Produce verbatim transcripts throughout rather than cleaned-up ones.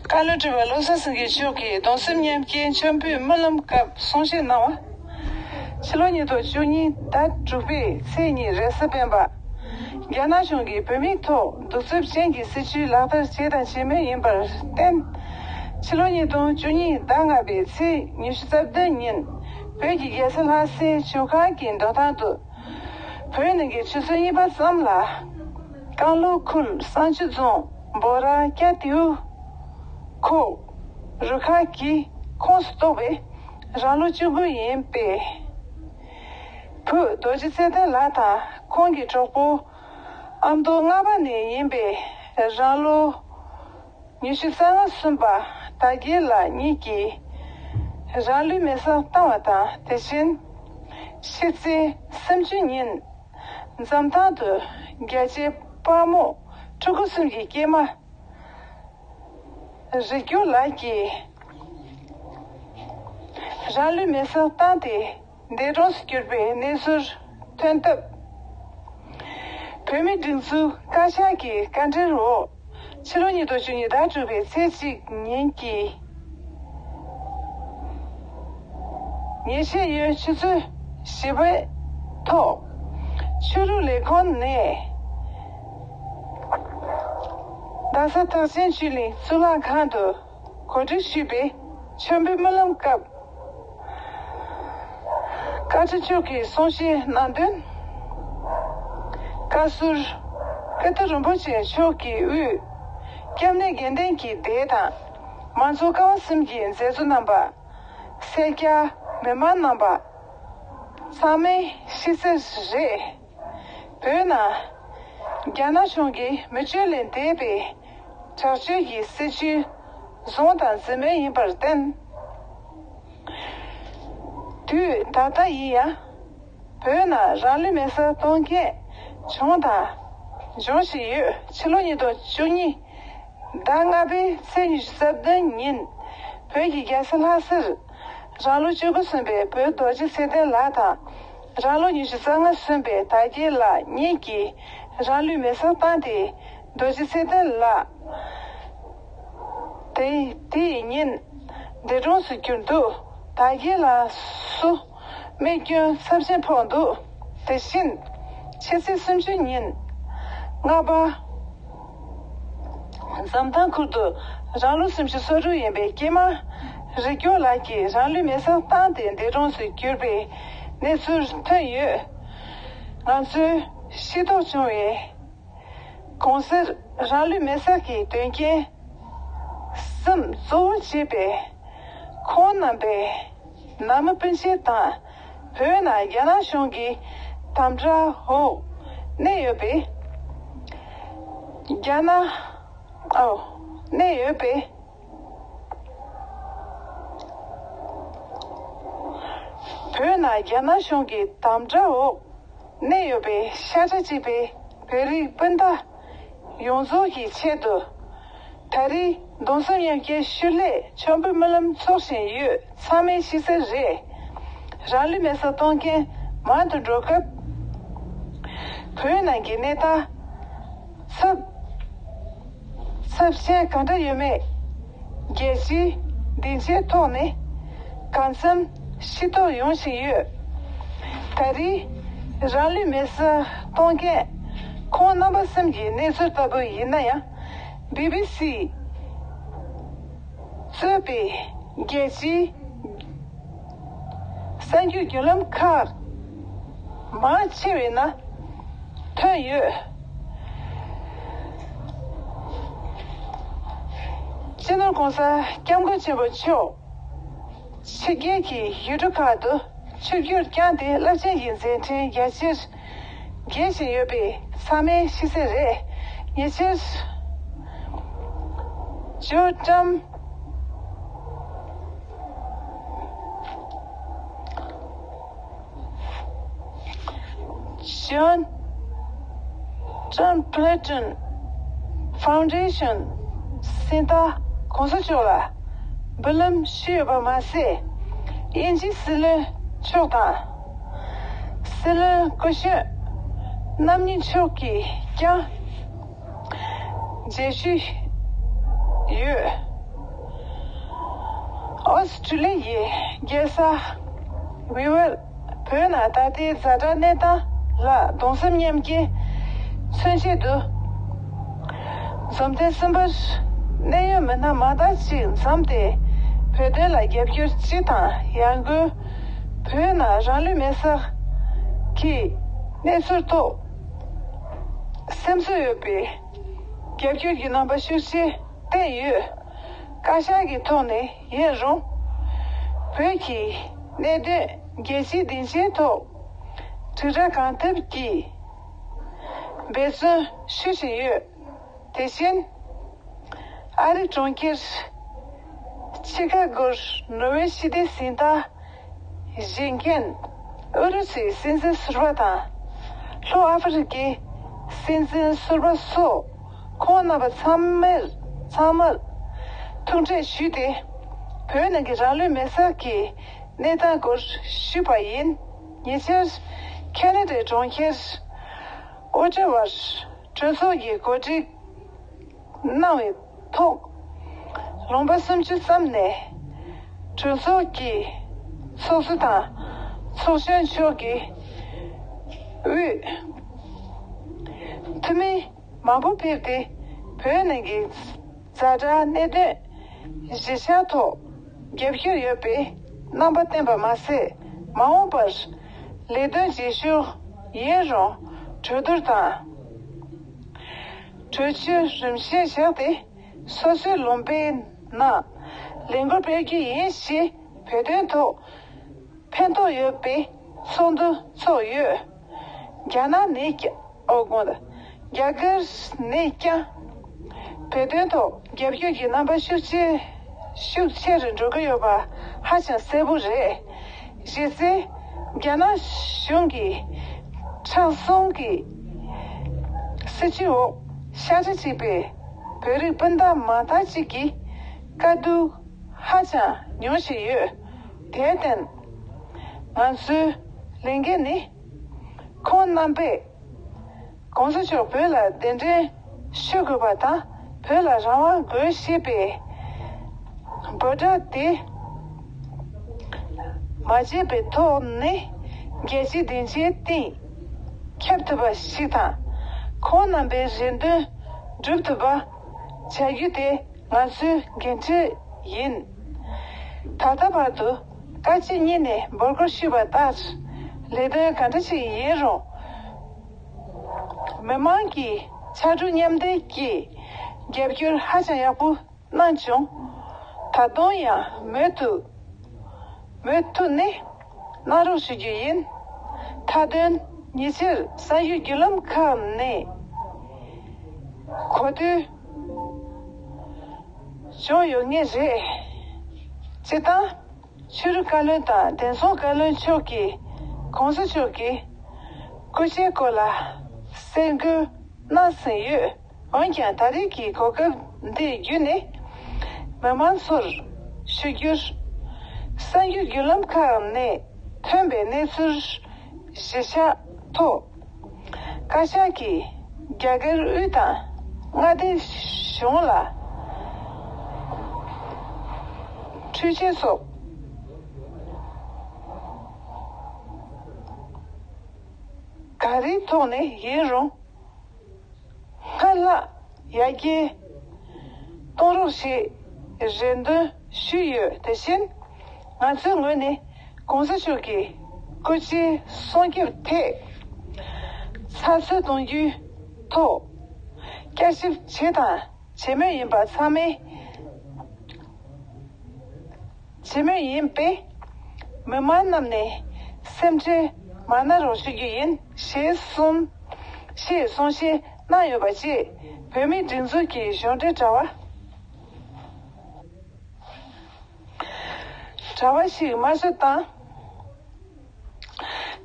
བཀའ་བློན་ཁྲི་པ་བློ་བཟང་སེང་གེ་མཆོག་གིས་གདུང་སེམས་མཉམ་སྐྱེད་མཆོད་འབུལ་སྨོན་ལམ་སྐབས་གསུང་བཤད་གནང་བ། ཕྱི་ལོ་ཉིས་སྟོང་བཅུ་གཉིས་ཟླ་དྲུག་པའི་ཚེས་གཉིས་རེས་གཟའ་སྤེན་པ། རྒྱ་ནག་གཞུང་གིས་བོད་མིའི་ཐོག་གདུག་རྩུབ་ཅན་གྱི་སྲིད་བྱུས་ལག་བསྟར་བྱས་དང་བྱེད་མུས་ཡིན་པར་བརྟེན། ཕྱི་ལོ་ཉིས་སྟོང་བཅུ་གཉིས་ཟླ་ལྔ་པའི་ཚེས་ཉི་ཤུ་རྩ་བདུན་ཉིན། བོད་ཀྱི་རྒྱལ་ས་ལྷ་སའི་བྱོན་ཁང་གི་འགྲོ་སྟངས་དུ། བོད་ནང་གི་ཆུ་ཚོད་གཉིས་པ་ཙམ་ལ། ཀན་ལྷོ་ཁུལ་བསང་ཆུ་རྫོང་འབོ་ར་ཀྱ་ཏིའུ་ཁོ་རུ་ཁག་གི་ཁོངས་སུ་གཏོགས་པའི་རང་ལོ་བཅུ་དགུ་ཡིན་པའི་བུ་རྡོ་རྗེ་ཚེ་བརྟན་ལགས་དང་ཁོང་གི་གྲོགས་པོ་ཨ་མདོ་རྔ་པ་ནས་ཡིན་པའི་རང་ལོ་ཉི་ཤུ་རྩ་ལྔ་སོན་པ་དར་རྒྱས་ལགས་གཉིས་ཀྱིས་རང་ལུས་མེར་སྲེག་བཏང་བ་དང་། དེ་བཞིན་ཕྱི་ཚེས་སུམ་ཅུ་ཉིན་འཛམ་ཐང་དུ་རྒྱལ་གཅེས་དཔའ་མོ་ཕྲུ་གུ་གསུམ་གྱི་སྐྱེས་མ་རིག་སྐྱོང་ལགས་ཀྱིས་རང་ལུས་མེར་སྲེག་བཏང་སྟེ་འདས་གྲོངས་སུ་གྱུར་པའི་གནས་ཚུལ་ཐོན་སྟབས། བོད་མིའི་སྒྲིག་འཛུགས་བཀའ་ཤག་གི་བཀའ་འཁྲོལ་འོག་ཕྱི་ལོ་ཉིས་སྟོང་བཅུ་གཉིས་ཟླ་དྲུག་པའི་ཚེས་གཅིག་ཉིན་གྱི་ཉིན་ཤས་ཡོལ་ཆུ་ཚོད་བཞི་པའི་ཐོག་ཆུ་རུད་ལས་ཁུངས་ནས་རྡ་ས་ཐེག་ཆེན་ཆོས་གླིང་གཙུག་ལག་ཁང་དུ་གོ་སྒྲིག་ཞུས་པའི་མཆོད་འབུལ་སྨོན་ལམ་སྐབས། བཀའ་ཁྲི་མཆོག་གིས་གསུང་བཤད་གནང་དོན། བཀའ་ཟུར་ཀིརྟི་རིན་པོ་ཆེ་མཆོག་གིས་དབུས་སྐྱབས་གནས་དགེ་ལྡན་གྱི་སྡེ་དང་། མང་གཙོ་ཀ་བ་གསུམ་གྱི་མཛད་གཙོ་རྣམ་པ། སེར་སྐྱ་མི་མང་རྣམ་པ་ཚང་མས་ཤེས་གསལ་རེད། བོད་ནང་རྒྱ་ནག་གཞུང་གིས་མི་སྤྱོད་ལས་འདས་པའི་དྲག་སྤྱོད་ཀྱི་སྲིད་བྱུས་བཟུང་དང་འཛིན་མུས་ཡིན་པར་བརྟེན། དུས་ད་ལྟ་ཡིན་ཡང་། བོད་ནང་རང་ལུས་མེར་སྲེག་གཏོང་མཁན་བྱུང་དང་འབྱུང་བཞིན་ཡོད། ཕྱི་ལོ་ཉིས་སྟོང་བཅུ་གཉིས་ཟླ་ལྔ་པའི་ཚེས་ཉི་ཤུ་རྩ་བདུན་ཉིན་བོད་ཀྱི་རྒྱལ་ས་ལྷ་སར་རང་ལོ་བཅུ་དགུ་སོན་པའི་བུ་རྡོ་རྗེ་ཚེ་བརྟན་ལགས་དང་། རང་ལོ་ཉི་ཤུ་རྩ་ལྔ་སོན་པའི་དར་རྒྱས་ལགས་གཉིས་ཀྱིས་རང་ལུས་མེར་སྲེག་བཏང་སྟེ། རྡོ་རྗེ་ཚེ་བརྟན་ལགས་དེ་དེའི་ཉིན་འདས་གྲོངས་སུ་གྱུར་འདུག་དར་རྒྱས་ལགས་སུ་རྨས་སྐྱོན་ཚབས་ཆེན་ཕོག་འདུག་དེ་བཞིན་ཕྱི་ཚེས་སུམ་ཅུ་ཉིན་རྔ་པ་འཛམ་ཐང་ཁུལ་དུ་རང་ལོ་སུམ་ཅུ་སོ་དྲུག་ཡིན་པའི་སྐྱེས་མ་རིག་སྐྱོང་ལགས་ཀྱིས་རང་ལུས་མེར་སྲེག་བཏང་སྟེ་འདས་གྲོངས་སུ་གྱུར་པའི་གནས་ཚུལ་ཐོན་ཡོད། ང་ཚོས་ཤེས་རྟོགས་བྱུང་བའི་གོང་གསལ་རང་ལུས་མེར་སྲེག་གི་དོན་རྐྱེན་གསུམ་གཙོ་བོ་བྱས་པའི་ཁོང་རྣམ་པའི་ནང་མི་སྤུན་མཆེད་དང་། བོད་ནང་རྒྱ་ནག་གཞུང་གི་དམ་དྲག་འོག་གནས་ཡོད་པའི། རྒྱ་ནག་ཨོ། གནས་ཡོད་པའི། བོད་ནང་རྒྱ་ནག་གཞུང་གི་དམ་དྲག་འོག་གནས་ཡོད་པའི་ཤ་ཁྲག་གཅིག་པའི་བོད་རིགས་སྤུན་ཟླ་ཡོངས་རྫོགས་ཀྱི་ཆེད་དུ། ད་རེས་གདུང་སེམས་མཉམ་སྐྱེད་ཤུལ་ལས་མཆོད་འབུལ་སྨོན་ལམ་འཚོགས་བཞིན་ཡོད། ཚང་མས་ཤེས་གསལ་རེད། རང་ལུས་མེར་སྲེག་གཏོང་མཁན་མང་དུ་འགྲོ་སྐབས། བོད་ནང་གི་གནས་སྟངས་ཚབས་ཚབས་ཆེན་གང་འདྲ་ཡོད་མེད། རྒྱལ་སྤྱིའི་སྡིངས་ཆའི་ཐོག་ནས་གང་འཚམ་ཤེས་རྟོགས་ཡོང་བཞིན་ཡོད། ད་རེས་རང་ལུས་མེར་སྲེག་གཏོང་མཁན་ཁོང་རྣམ་པ་གསུམ་གྱི་གནས་ཚུལ་ལྟ་བུ་ཡིན་ན་ཡང་། བི་བི་སི་གཙོས་པའི་རྒྱལ་སྤྱིའི་གསར་འགྱུར་བརྒྱུད་ལམ་ཁག་མང་ཆེ་བའི་ནང་ཐོན་ཡོད། སྤྱི་ནོར་༸གོང་ས་༸སྐྱབས་མགོན་ཆེན་པོ་མཆོག་ཕྱི་རྒྱལ་གྱི་ཡུལ་གྲུ་ཁག་ཏུ་ཆིབས་བསྒྱུར་བསྐྱངས་ཏེ་རླབས་ཆེན་གྱི་མཛད་འཕྲིན་རྒྱ་ཆེར་རྒྱས་བཞིན་ཡོད་པའི་ཚང་མས་ཤེས་གསལ་རེད། ཉེ་ཆར་ཇོ་ཀྲམ། John Templeton Foundation གཟེངས་རྟགས་༸གོང་ས་མཆོག་ལ་འབུལ་ལམ་ཞུས་ཡོད་པ་མ་ཟད། དབྱིན་ཇིའི་སྲིད་བློན་མཆོག་དང་། སྲིད་བློན་སྐུ་གཞོན་རྣམ་གཉིས་མཆོག་གིས་ཀྱང་མཇལ་ཞུས་ཡོད། ཨོ་སི་ཀྲི་ལི་ཡའི་རྒྱལ་ས་ཝི་ཝར་བོད་ནང་ད་ལྟའི་ཛ་དྲག་གནས་སྟངས་ལ་གདུང་སེམས་མཉམ་སྐྱེད་མཚོན་ཆེད་དུ། འཛོམས་ཐེངས་གསུམ་པར་གནད་ཡོད་མི་སྣ་མང་དག་ཅིག་འཛོམས་ཏེ། བོད་དོན་ལ་རྒྱབ་སྐྱོར་སྤྱི་དང་། ཡང་སྒོས་བོད་ནང་རང་ལུས་མེར་སྲེག་གི་གནས་ཚུལ་ཐོག་སེམས་གསོ་ཡོད་པའི་རྒྱབ་སྐྱོར་གྱི་རྣམ་པ་ཤུགས་ཆེ་བསྟན་ཡོད། བཀའ་ཤག་གི་ཐོག་ནས་ཡིན་རུང་། བོད་ཀྱི་གནད་དོན་རྒྱལ་སྤྱིའི་སྡིངས་ཆའི་ཐོག་དྲིལ་བསྒྲགས་གང་ཐུབ་ཀྱིས་འབད་བརྩོན་ཞུ་བཞིན་ཡོད། དེ་བཞིན། ཨ་རི་གྲོང་ཁྱེར་ཆི་ཁ་གོར་ནོ་བྷེལ་ཞི་བདེའི་གཟེངས་རྟགས་བཞེས་མཁན་ཨུ་རུ་སུའི་སྲིད་འཛིན་ཟུར་པ་དང་། ལྷོ་ཨ་ཧྥེ་རི་ཁའི་སྲིད་འཛིན་ཟུར་པ་སོགས་ཁོང་རྣམ་པ་ཚང་མར་ཚང་མར་ཐུག་འཕྲད་ཞུས་ཏེ། བོད་ནང་གི་རང་ལུས་མེར་སྲེག་གི་གནས་སྟངས་སྐོར་ཞུས་པ་ཡིན། ཉེ་ཆར་ཁེ་ན་ཌའི་གྲོང་ཁྱེར་ཨོ་ཊ་ཝར་གྲོས་ཚོགས་ཀྱི་གོ་སྒྲིག་གནང་བའི་ཐོག་ལུང་པ་སུམ་ཅུ་ཙམ་ནས་གྲོས་ཚོགས་ཀྱི་ཚོགས་གཙོ་དང་ཚོགས་གཞོན་མཆོག་གིས་དབུས་འཐུས་མི་མང་པོ་ཕེབས་ཏེ། བོད་ནང་གི་ཛ་དྲག་གནད་དོན་གཞི་བཞག་ཐོག་རྒྱབ་སྐྱོར་ཡོད་པའི་རྣམ་པ་བསྟན་པ་མ་ཟད། མ་འོངས་པར་ལས་དོན་བྱེད་ཕྱོགས་ཡིན་རུང་གྲོས་བསྡུར་དང་གྲོས་ཆོད་རིམ་བཞིན་བཞག་སྟེ། སོ་སོའི་ལུང་པའི་ནང་ལས་འགུལ་སྤེལ་རྒྱུ་ཡིན་ཞེས་བོད་དོན་ཐོག་ཕན་ཐོགས་ཡོད་པའི་ཚོགས་འདུ་ཚོགས་ཡོད། རྒྱ་ནག་ནས་ཀྱང་། ཨོ་དགོངས་དག་རྒྱ་གར་ནས་ཀྱང་བོད་དོན་ཐོག་རྒྱབ་སྐྱོར་གྱི་རྣམ་པ་ཤུགས་ཆེ་ཤུགས་ཆེ་རུ་འགྲོ་གི་ཡོད་པ་ཧ་ཅང་གསལ་པོ་རེད། གཞི་རྩའི་རྒྱ་ནག་གཞུང་གི་དྲང་སྲོང་གི་སྲིད་བྱུས་འོག་ཤ་ཁྲག་གཅིག་པའི་བོད་རིགས་སྤུན་ཟླ་མང་དག་ཅིག་གིས་དཀའ་སྡུག་ཧ་ཅང་མྱོང་བཞིན་ཡོད། དེར་བརྟེན། ང་ཚོའི་ལས་འགན་ནི། ཁོང་རྣམ་པས་༸གོང་ས་མཆོག་བོད་ལ་གདན་འདྲེན་ཞུ་དགོས་པ་དང་། བོད་ལ་རང་དབང་དགོས་ཞེས་པའི་འབོད་སྒྲ་དེ་མ་བརྗེད་པའི་ཐོག་ནས། རྒྱལ་སྤྱིའི་སྡིངས་ཆའི་སྟེང་ཁྱབ་ཐུབ་པ་ཞིག་དང་། ཁོང་རྣམ་པའི་རེ་འདུན་འགྲུབ་ཐུབ་པ་བྱ་རྒྱུ་དེ་ང་ཚོའི་འགན་འཁྲི་ཡིན། ད་ལྟ་བར་དུ་བཀའ་སྤྱི་གཉིས་ནས་འབོད་སྐུལ་ཞུས་པ་ལྟར་ལས་དོན་ག་འདྲ་ཞིག་ཡིན་རུང་། མི་མང་གི་ཕྱར་གྲུ་མཉམ་འདེགས་ཀྱིས་རྒྱབ་སྐྱོར་ཧ་ཅང་ཡག་པོ་གནང་བྱུང་། ད་དུང་ཡང་མུ་མཐུད་མུ་མཐུད་ནས་གནང་རོགས་ཞུ་རྒྱུ་ཡིན། མཐའ་དོན་ཉེ་ཆར་གསར་འགྱུར་བརྒྱུད་ལམ་ཁག་ནས་གོ་ཐོས་བྱུང་ཡོད་ངེས་རེད། སྤྱིར་བཏང་། ཕྱི་དྲིལ་བཀའ་བློན་དང་། བདེ་སྲུང་བཀའ་བློན་མཆོག་གིས་༸གོང་ས་མཆོག་གི་སྐུ་ཕྱྭའི་སྐོར་ལ་གསལ་འགོད་གནང་ཟིན་ཡོད། འོན་ཀྱང་། ད་རེས་ཀྱི་གོ་སྐབས་འདི་བརྒྱུད་ནས་མི་མང་ཚོར་ཞུ་རྒྱུར། གསར་འགྱུར་བརྒྱུད་ལམ་ཁག་ནས་ཐོན་པའི་གནས་ཚུལ་གཞི་བཞག་ཐོག་བཀའ་ཤག་གིས་རྒྱ་གར་དབུས་དང་མངའ་སྡེ་གཞུང་ལ་འཕྲུལ་ཆས་སོགས་ག་རེའི་ཐོག་ནས་ཡིན་རུང་སྔར་ལྷག་ཡར་རྒྱས་གཏོང་རོགས་ཞེས་རེ་འདུན་ཞུས་ཡོད། དེ་བཞིན་ང་ཚོའི་ངོས་ནས་༸གོང་ས་མཆོག་གི་སྐུ་ཕྱྭའི་སྲུང་སྐྱོབ་ཐད་ཚགས་ཚུད་གཏོང་རྒྱུའི་ཐོག་བསྐྱར་ཞིབ་བྱས་དང་བྱེད་མུས་ཡིན་པ་ཚང་མས། བྱེད་མུས་ཡིན་པས། མི་མང་རྣམས་ནས་སེམས་ཁྲལ་མ་གནང་རོགས་ཞུ་རྒྱུ་ཡིན་ཞེས་གསུངས། ཞེས་གསུང་བཤད་གནང་ཡོད་པ་བཅས་བོད་མིའི་སྒྲིག་འཛུགས་ཀྱི་གཞུང་འབྲེལ་དྲ་བ། དྲ་བ་ཞིག་དམར་གསོད་བཏང་།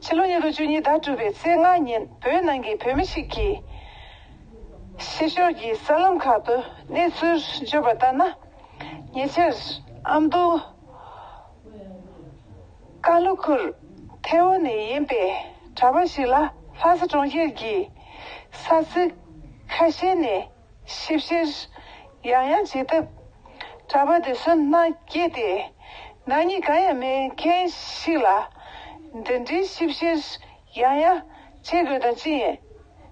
ཕྱི་ལོ་ཉིས་སྟོང་བཅུ་གཉིས་ཟླ་དྲུག་པའི་ཚེས་ལྔ་ཉིན་བོད་ནང་གི་བོད་མི་ཞིག་གིས་ཕྱི་ཕྱོགས་ཀྱི་གསར་ལམ་ཁག་ཏུ་གནས་ཚུལ་བརྗོད་པ་ལྟར་ན། ཉེ་ཆར་ཨ་མདོ་ཀ་ལོ་ཁུལ་ཐེ་བོ་ནས་ཡིན་པའི་གྲྭ་པ་ཞིག་ལ་ལྷ་ས་གྲོང་ཁྱེར་གྱི་ས་ཚིགས་ཁ་ཤས་ནས་ཞིབ་བཤེར་ཡང་ཡང་བྱེད་སྟབས། གྲྭ་པ་དེ་ཚོའི་ནང་སྐྱེས་ཏེ། ནག་ཉེས་གང་ཡང་མེད་མཁན་ཞིག་ལ་འདི་འདྲའི་ཞིབ་བཤེར་ཡང་ཡང་བྱེད་དགོས་དོན་ཅི་ཡིན་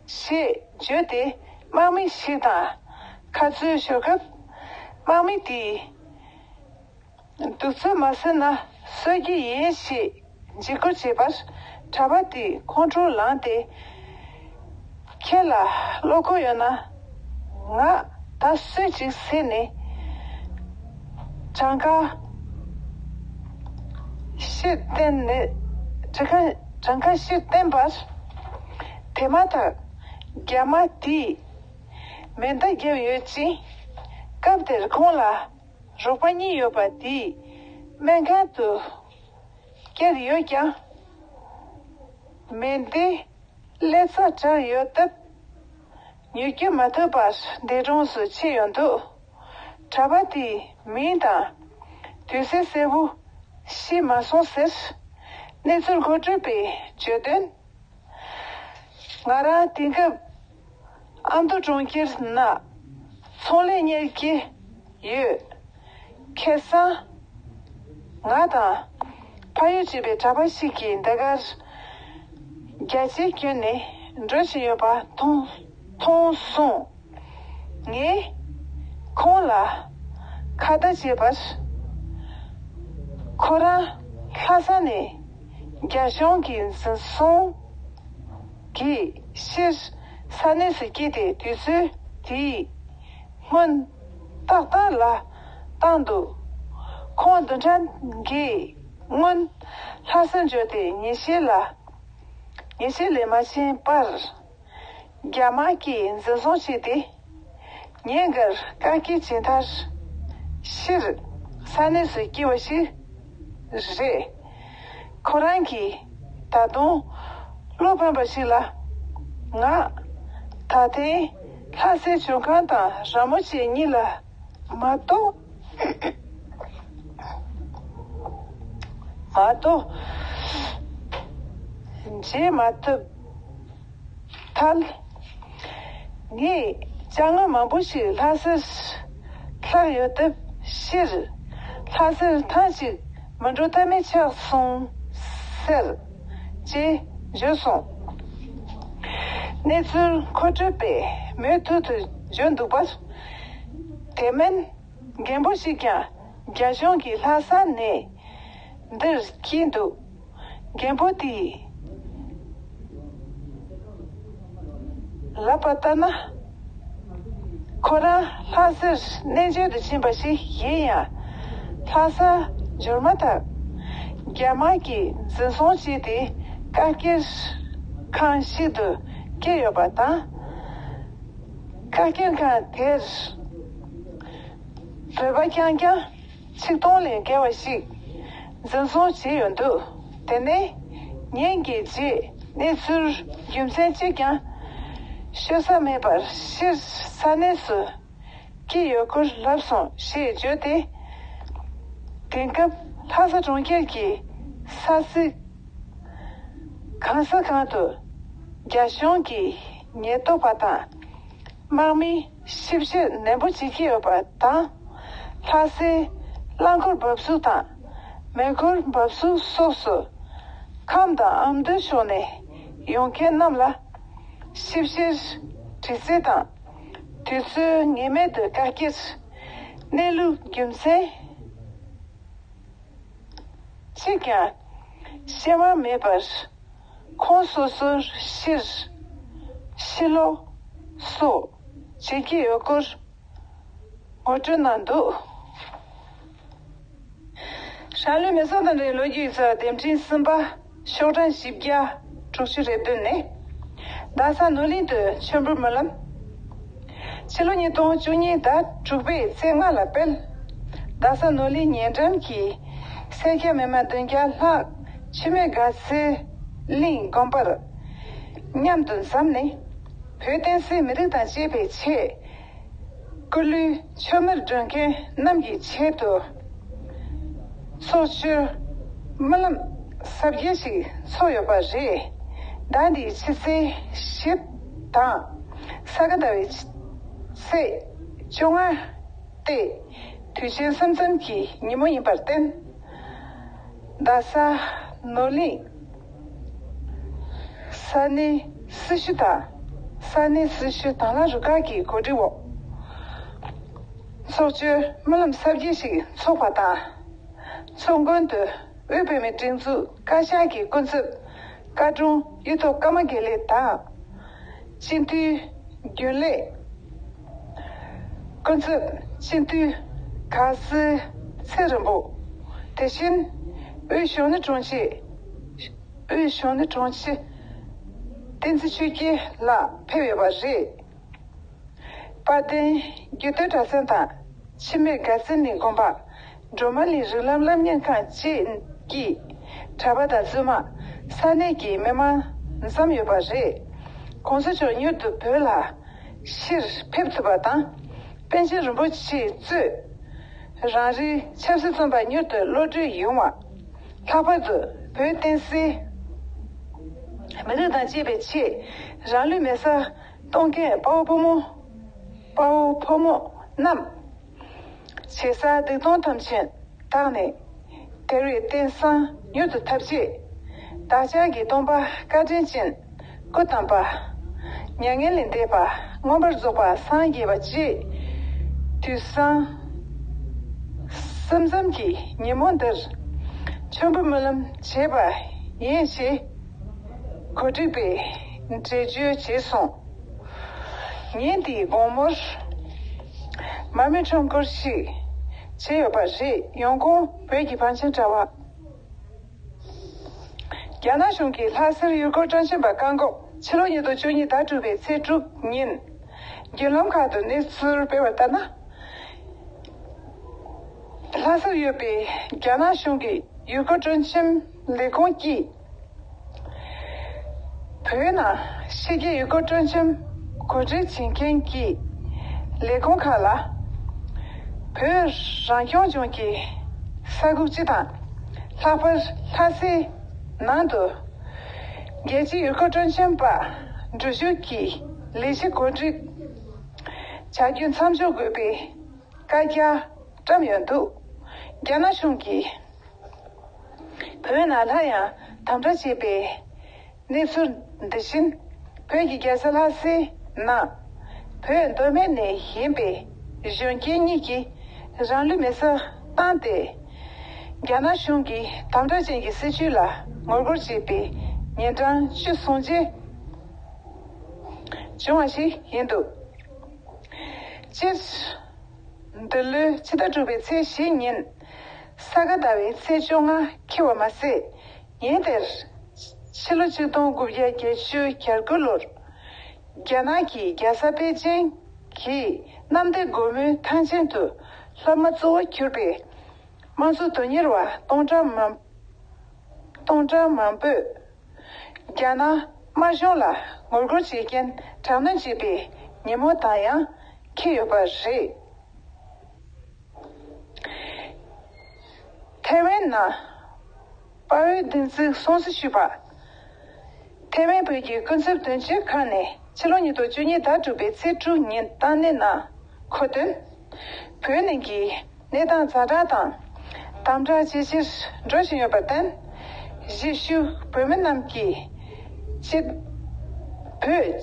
ཞེས་བརྗོད་དེ། དམག་མི་ཞིག་དང་ཁ་རྩོད་ཤོར་སྐབས། དམག་མི་དེས་གདུག་རྩུབ་མ་ཟིན་ན་གསོད་ཀྱི་ཡིན་ཞེས་འཇིགས་སྐུལ་བྱས་པར། གྲྭ་པ་དེས་ཁོང་ཁྲོ་ལངས་ཏེ། ཁྱེད་ལ་བློ་ཁོག་ཡོད་ན་ང་ད་གསོད་ཅིག་ཟེར་ནས་གྲངས་ཀ་བཤེར་བསྟན་ནས། གྲངས་ཀ་གྲངས་ཀ་བཤེར་བསྟན་པར། དེ་མ་ཐག་རྒྱ་དམག་དེས་མེ་མདའ་བརྒྱབ་ཡོད་ཅིང་། སྐབས་དེར་ཁོང་ལ་རོགས་པ་གཉིས་ཡོད་པ་དེས་སྨན་ཁང་དུ་བསྐྱལ་ཡོད་ཀྱང་། མེ་མདའི་ཀླད་རྩ་དྲངས་ཡོད་སྟབས། མྱུར་སྐྱོབ་མ་ཐུབ་པར་འདས་གྲོངས་སུ་ཕྱིན་ཡོད་འདུག་གྲྭ་པ་དེའི་མིང་དང་དུས་ཚོད་གསལ་པོ་ཤེས་མ་སོང་ཟེར། གནས་ཚུལ་མཁོ་སྤྲོད་པས་བརྗོད་དོན། ང་རང་དེང་སྐབས་ཨ་མདོ་གྲོང་ཁྱེར་ན་ཚོང་ལས་གཉེར་གྱི་ཡོད། ཁ་སང་ང་དང་ཕ་ཡུལ་གཅིག་པའི་གྲྭ་པ་ཞིག་གིས་འདི་གར་རྒྱ་ཆེ་བསྐྱོན་ནས་འགྲོ་བཞིན་ཡོད་པ་མཐོང་མཐོང་སོང་། ངས་ཁོང་ལ་ཁ་བརྡ་བྱས་པར། ཁོ་རང་ལྷ་ས་ནས་རྒྱ་གཞུང་གི་འཛིན་བཟུང་གིས་ཕྱིར་ས་གནས་སུ་སྐྱེལ་ཏེ། དུས་ཚོད་དེའི་སྔོན་ཏག་ཏག་ལ་བཏང་འདུག་ཁོང་བདུན་ཕྲག་འགའི་སྔོན་ལྷ་ས་འབྱོར་ཏེ་ཉིན་ཤས་ལ། ཉིན་ཤས་ལས་མ་ཕྱིན་པར། རྒྱ་དམག་གིས་འཛིན་བཟུང་བྱས་ཏེ། ཉིན་འགར་བཀག་སྐྱིལ་བྱས་མཐར། ཕྱིར་ས་གནས་སུ་སྐྱེལ་བ་ཞིག་རེད། ཁོ་རང་གིས་ད་དུང་སློབ་དཔོན་པ་ཞིག་ལ། ང་ད་ཐེངས་ལྷ་སའི་བྱོན་ཁང་དང་ར་མོ་ཆེ་གཉིས་ལ་མ་གཏོགས། མ་གཏོགས་མཇལ་མ་ཐུབ་ཐལ། ངས་ཅ་དངོས་མང་པོ་ཞིག་ལྷ་སར་བསླངས་ཡོད་སྟབས། ཕྱིར་ལྷ་སར་ཐེངས་གཅིག་མི་འགྲོ་ཐབས་མེད་ཆགས་སོང་ཟེར། ཅེས་བརྗོད་སོང་། གནས་ཚུལ་མཁོ་སྤྲོད་པས་མུ་མཐུད་དུ་བརྗོད་འདུག་པར། དེ་མིན་རྒན་པོ་ཞིག་ཀྱང་རྒྱ་གཞུང་གིས་ལྷ་ས་ནས་འདིར་འཁྱེར་འདུག་རྒན་པོ་དེས་ལབ་པ་ལྟར་ན། ཁོ་རང་ལྷ་སར་གནས་མཇལ་དུ་ཕྱིན་པ་ཞིག་ཡིན་ཡང་། ལྷ་ས་འབྱོར་མ་ཐག་རྒྱ་དམག་གིས་འཛིན་བཟུང་བྱས་ཏེ། བཀག་སྐྱིལ་ཁང་ཞིག་ཏུ་བསྐྱལ་ཡོད་པ་དང་། བཀག་སྐྱིལ་ཁང་དེར་བོད་པ་རྐྱང་རྐྱང་ཆིག་སྟོང་ལས་བརྒལ་བ་ཞིག་འཛིན་བཟུང་བྱས་ཡོད་འདུག་དེ་ནས་ཉིན་འགའི་རྗེས་གནས་ཚུལ་རྒྱུ་མཚན་གཅིག་ཀྱང་ཤོད་ས་མེད་པར། ཕྱིར་ས་གནས་སུ་སྐྱེལ་ཡོད་སྐོར་ལབ་སོང་ཞེས་བརྗོད་དེ། དེང་སྐབས་ལྷ་ས་གྲོང་ཁྱེར་གྱི་ས་ཚིགས་གང་ས་གང་དུ་རྒྱ་གཞུང་གི་ཉེན་རྟོག་པ་དང་དམག་མིས་ཞིབ་བཤེར་ནན་པོ་བྱེད་ཀྱི་ཡོད་པ་དང་། ལྷ་སའི་རླངས་འཁོར་འབབ་ཚུགས་དང་མེ་འཁོར་འབབ་ཚུགས་སོགས་སུ་ཁམས་དང་ཨ་མདོའི་ཕྱོགས་ནས་ཡོང་མཁན་རྣམས་ལ་ཞིབ་བཤེར་དྲི་རྩད་དང་། དུས་ཚོད་ངེས་མེད་དུ་བཀག་སྐྱིལ། གནས་ལུགས་རྒྱུ་མཚན་གཅིག་ཀྱང་ཤེས་པ་མེད་པར། ཁོང་སོ་སོར་ཕྱིར་ཕྱིར་ལོག་སོགས་བྱེད་ཀྱི་ཡོད་སྐོར་ངོ་སྤྲོད་གནང་འདུག་ཧྲན་ལུའི་མེ་སོང་དང་འབྲེལ་ལོ་རྒྱུས་ཡིག་ཚགས་དེབ་ཕྲེང་གསུམ་པ། ཤོག་གྲངས་བཞི་བརྒྱ་དྲུག་ཅུ་རེ་བདུན་ནས། རྡ་ས་ནོར་གླིང་དུ་མཆོད་འབུལ་སྨོན་ལམ། ཕྱི་ལོ་ཉིས་སྟོང་བཅུ་གཉིས་ཟླ་དྲུག་པའི་ཚེས་ལྔ་ལ་སྤེལ། རྡ་ས་ནོར་གླིང་ཉེ་འགྲམ་གྱི་སེར་སྐྱ་མི་མང་བདུན་བརྒྱ་ལྷག་འཆི་མེད་དགའ་ཚལ་གླིང་དགོན་པར་མཉམ་དུ་འཛོམས་ནས། བོད་བསྟན་སྲིད་མི་རིགས་དང་བཅས་པའི་ཆེད། སྐུ་ལུས་མཆོད་མེར་སྒྲོན་མཁན་རྣམས་ཀྱི་ཆེད་དུ། ཚོགས་མཆོད་སྨོན་ལམ་གཟབ་རྒྱས་ཤིག་ཚོགས་ཡོད་པ་རེད། ཟླ་འདིའི་ཕྱི་ཚེས་བཞི་དང་ས་ག་ཟླ་བའི་ཚེས་བཅོ་ལྔ་སྟེ། དུས་ཆེན་མཚམས་མཚམས་ཀྱི་ཉིན་མོ་ཡིན་པར་བརྟེན། རྡ་ས་ནོར་གླིང་ས་གནས་སྲི་ཞུ་དང་། ས་གནས་སྲི་ཞུ་དྭང་བླངས་རུ་ཁག་གི་གོ་སྒྲིག་འོག་ཚོགས་ཆུང་སྨོན་ལམ་གསར་བརྗེ་ཞིག་འཚོགས་པ་དང་། ཚོགས་མགོན་དུ་དབུས་བོད་མིའི་སྒྲིག་འཛུགས་བཀའ་ཤག་གི་སྐུ་ཚབ་བཀའ་དྲུང་གཡུ་ཐོག་ཀརྨ་དགེ་ལེགས་དང་། སྤྱི་འཐུས་རྒྱུན་ལས་སྐུ་ཚབ་སྤྱི་འཐུས་ག་སེ་ཚེ་རིང་པོ། དེ་བཞིན་དབུས་གཞོན་ནུ་དྲུང་ཆེ། དབུས་གཞོན་ནུ་དྲུང་ཆེ་བསྟན་འཛིན་ཆོས་རྒྱལ་ལགས་ཕེབས་ཡོད་པ་རེད། དཔལ་ལྡན་རྒྱུད་སྟོད་གྲྭ་ཚང་དང་འཆི་མེད་དགའ་ཚལ་གླིང་དགོན་པ། སྒྲོལ་མ་གླིང་རིགས་ལམ་སློབ་གཉེར་ཁང་བཅས་ཀྱི་གྲྭ་པ་དང་བཙུན་མ། ས་གནས་ཀྱི་མི་མང་འཛོམས་ཡོད་པ་རེད། ༸གོང་ས་མཆོག་མྱུར་དུ་བོད་ལ་ཕྱིར་ཕེབས་ཐུབ་པ་དང་། པཎ་ཆེན་རིན་པོ་ཆེ་གཙོས་རང་རེའི་ཆབ་སྲིད་བཙོན་པ་མྱུར་དུ་གློད་གྲོལ་ཡོང་བ། ལྷག་པར་དུ་བོད་བསྟན་སྲིད་མི་རིགས་དང་བཅས་པའི་ཆེད་རང་ལུས་མེ་སྲེག་གཏོང་མཁན་དཔའ་བོ་ཕོ་མོ། དཔའ་བོ་ཕོ་མོ་རྣམས་ཇེ་སྲ་སྡིག་ལྟུང་ཐམས་ཅད་དག་ནས་དལ་བའི་རྟེན་བཟང་མྱུར་དུ་ཐོབ་ཆེད། བདག་ཅག་གི་སྟོན་པ་བཀའ་དྲིན་ཅན་སྐུ་བལྟམས་པ། མྱ་ངན་ལས་འདས་པ། མངོན་པར་རྫོགས་པ་སངས་རྒྱས་པ་བཅས་དུས་བཟང་སེམས་ཙམ་གྱི་ཉིན་མོ་འདིར་མཆོད་འབུལ་སྨོན་ལམ་བྱས་པ་ཡིན་ཞེས་གོ་སྒྲིག་པས་འགྲེལ་བརྗོད་བྱས་སོང་། ཉིན་དེའི་དགོང་མོར་མར་མེ་ཁྲོམ་སྐོར་ཞིག་བྱས་ཡོད་པ་རེད། ཡོང་ཁུངས་བོད་ཀྱི་བང་ཆེན་དྲ་བ། རྒྱ་ནག་གཞུང་གིས་ལྷ་སར་ཡུལ་སྐོར་སྤྲོ་འཆམ་པ་བཀག་འགོག་ཕྱི་ལོ་ཉིས་སྟོང་བཅུ་གཉིས་ཟླ་དྲུག་པའི་ཚེས་དྲུག་ཉིན་བརྒྱུད་ལམ་ཁག་ཏུ་གནས་ཚུལ་སྤེལ་བར་ལྟར་ན། ལྷ་སར་ཡོད་པའི་རྒྱ་ནག་གཞུང་གི་ཡུལ་སྐོར་སྤྲོ་འཆམ་ལས་ཁུངས་ཀྱིས། བོད་ནང་ཕྱི་རྒྱལ་ཡུལ་སྐོར་སྤྲོ་འཆམ་གོ་སྒྲིག་བྱེད་མཁན་གྱི་ལས་ཁུངས་ཁག་ལ། བོད་རང་སྐྱོང་ལྗོངས་ཀྱི་ས་ཁུལ་སྤྱི་དང་། ལྷག་པར་ལྷ་སའི་ནང་དུ་རྒྱལ་སྤྱིའི་ཡུལ་སྐོར་སྤྲོ་འཆམ་པ་འགྲུལ་བཞུད་ཀྱི་ལས་གཞི་གོ་སྒྲིག་བྱ་རྒྱུ་མཚམས་འཇོག་དགོས་པའི་བཀའ་རྒྱ་བཀྲམ་ཡོད་འདུག་རྒྱ་ནག་གཞུང་གིས་བོད་ནང་སླར་ཡང་དམ་དྲག་བྱས་པའི་གནས་ཚུལ་འདི་བཞིན། བོད་ཀྱི་རྒྱལ་ས་ལྷ་སའི་ནང་བོད་མདོ་སྨད་ནས་ཡིན་པའི་གཞོན་སྐྱེས་གཉིས་ཀྱིས་རང་ལུས་མེ་སྲེག་བཏང་སྟེ། རྒྱ་ནག་གཞུང་གི་དམ་དྲག་ཅན་གྱི་སྲིད་བྱུས་ལ་ངོ་རྒོལ་བྱས་པའི་ཉིན་གྲངས་བཅུ་སོང་རྗེས་བྱུང་བ་ཞིག་ཡིན་འདུག་སྤྱིར། འདི་ལོའི་ཕྱི་ཟླ་དྲུག་པའི་ཚེས་བཞི་ཉིན། ས་ག་ཟླ་བའི་ཚེས་བཅོ་ལྔ་འཁེལ་བ་མ་ཟད། ཉིན་དེར། ཕྱི་ལོ་ཆིག་སྟོང་དགུ་བརྒྱ་བརྒྱད་ཅུ་གྱ་དགུ་ལོར། རྒྱ་ནག་གི་རྒྱལ་ས་པེ་ཅིང་གི་གནམ་བདེ་སྒོ་མོའི་ཐང་ཆེན་དུ་སློབ་མ་གཙོ་བོ་གྱུར་པའི་དམངས་གཙོ་དོན་གཉེར་བ་སྟོང་ཕྲག་མང་སྟོང་ཕྲག་མང་པོས། རྒྱ་ནག་དམར་གཞུང་ལ་ངོ་རྒོལ་བྱེད་མཁན་དྲག་གནོན་བྱེད་པའི་ཉིན་མོ་དང་ཡང་འཁེལ་ཡོད་པ་རེད། ཐའེ་ཝན་ནང་དཔའ་བོའི་བདེན་ཚིག་སྲུང་བརྩི་ཞུས་པ། ཐའེ་ཝན་བོད་ཀྱི་སྐུ་ཚབ་དོན་གཅོད་ཁང་ནས་ཕྱི་ལོ་ཉིས་སྟོང་བཅུ་གཉིས་ཟླ་དྲུག་པའི་ཚེས་དྲུག་ཉིན་བཏང་གནས་ནང་འཁོད་དོན། བོད་ནང་གི་གནས་སྟངས་ཛ་དྲག་དང་དམ་དྲག་ཇེ་ཆེར་འགྲོ་བཞིན་ཡོད་པར་བརྟེན། གཞིས་བཞུགས་བོད་མི་རྣམས་ཀྱིས་སྤྱི་བོད་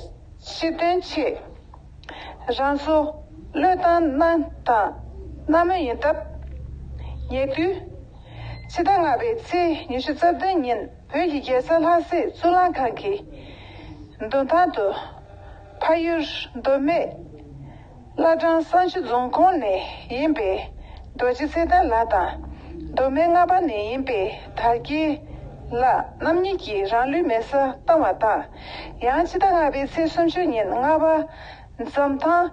སྤྱི་དོན་ཆེད་རང་སྲོག་བློས་བཏང་གནང་དང་གནང་མུས་ཡིན་སྟབས། ཉེ་དུས་ཕྱི་ཟླ་ལྔ་པའི་ཚེས་ཉི་ཤུ་རྩ་བདུན་ཉིན་བོད་ཀྱི་རྒྱལ་ས་ལྷ་སའི་གཙུག་ལག་ཁང་གི་མདུན་ཐང་དུ་ཕ་ཡུལ་མདོ་སྨད། བླ་བྲང་བསང་ཆུ་རྫོང་ཁོངས་ནས་ཡིན་པའི་རྡོ་རྗེ་ཚེ་བརྟན་ལགས་དང་། མདོ་སྨད་རྔ་པ་ནས་ཡིན་པའི་དར་རྒྱས་ལགས་རྣམ་གཉིས་ཀྱིས་རང་ལུས་མེ་སྲེག་བཏང་བ་དང་། ཡང་ཕྱི་ཟླ་ལྔ་པའི་ཚེས་སུམ་ཅུ་ཉིན་རྔ་པ་འཛོམས་ཐང་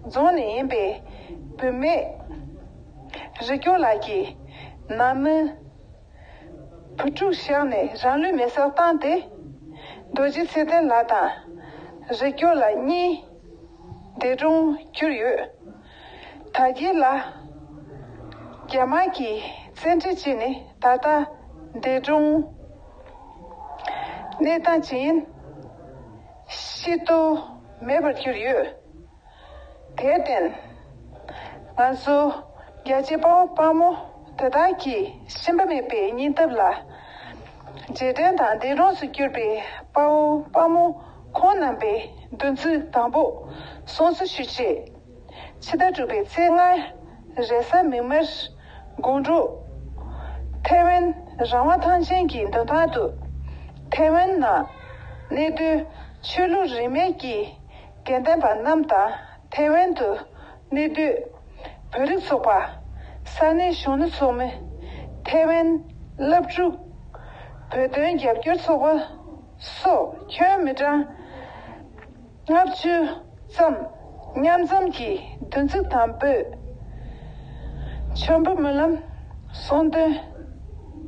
རྫོང་ནས་ཡིན་པའི་བུད་མེད་རིག་སྐྱོང་ལགས་ཀྱིས་ནང་མི་བུ་ཕྲུག་བཞག་ནས་རང་ལུས་མེ་སྲེག་བཏང་སྟེ། རྡོ་རྗེ་ཚེ་བརྟན་ལགས་དང་རིག་སྐྱོང་ལགས་གཉིས་འདས་གྲོངས་གྱུར་ཡོད། དར་རྒྱས་ལགས་རྒྱ་དམར་གྱིས་བཙན་ཁྲིད་བྱས་ནས་ད་ལྟ་འདས་གྲོངས། གནས་སྟངས་ཇི་ཡིན་ཤེས་རྟོགས་མེད་པར་གྱུར་ཡོད། དེར་བརྟེན། ང་ཚོ་རྒྱལ་གཅེས་དཔའ་བོ་དཔའ་མོ་ དེ་དག་གིས་ཞེན་པ་མེད་པའི་སྙིང་སྟོབས་ལ་རྗེས་དྲན་དང་འདས་གྲོངས་སུ་གྱུར་པའི་དཔའ་བོ་དཔའ་མོ་ཁོང་རྣམ་པའི་བདུན་ཚིགས་དང་པོ་སྲུང་བརྩི་ཞུ་ཆེད། ཕྱི་ཟླ་དྲུག་པའི་ཚེས་ལྔ། རེས་གཟའ་མིག་དམར། དགོང་དྲོ། ཐའེ་ཝན་རང་དབང་ཐང་ཆེན་གྱི་མདུན་ཐང་དུ། ཐའེ་ཝན་ནང་གནས་སྡོད་ཆོས་ལུགས་རིས་མེད་ཀྱི་དགེ་ལྡན་པ་རྣམས་དང་། ཐའེ་ཝན་དུ་གནས་སྡོད་བོད་རིགས་ཚོགས་པ། ས་གནས་གཞོན་ནུ་ཚོགས་མི། ཐའེ་ཝན་སློབ་ཕྲུག་བོད་དོན་རྒྱབ་སྐྱོར་ཚོགས་པ་སོགས་ཁྱོན་མི་གྲངས་ལྔ་བཅུ་ཙམ་མཉམ་འཛོམས་ཀྱིས་བདུན་ཚིགས་དང་པོའི་མཆོད་འབུལ་སྨོན་ལམ་གསུང་འདོན་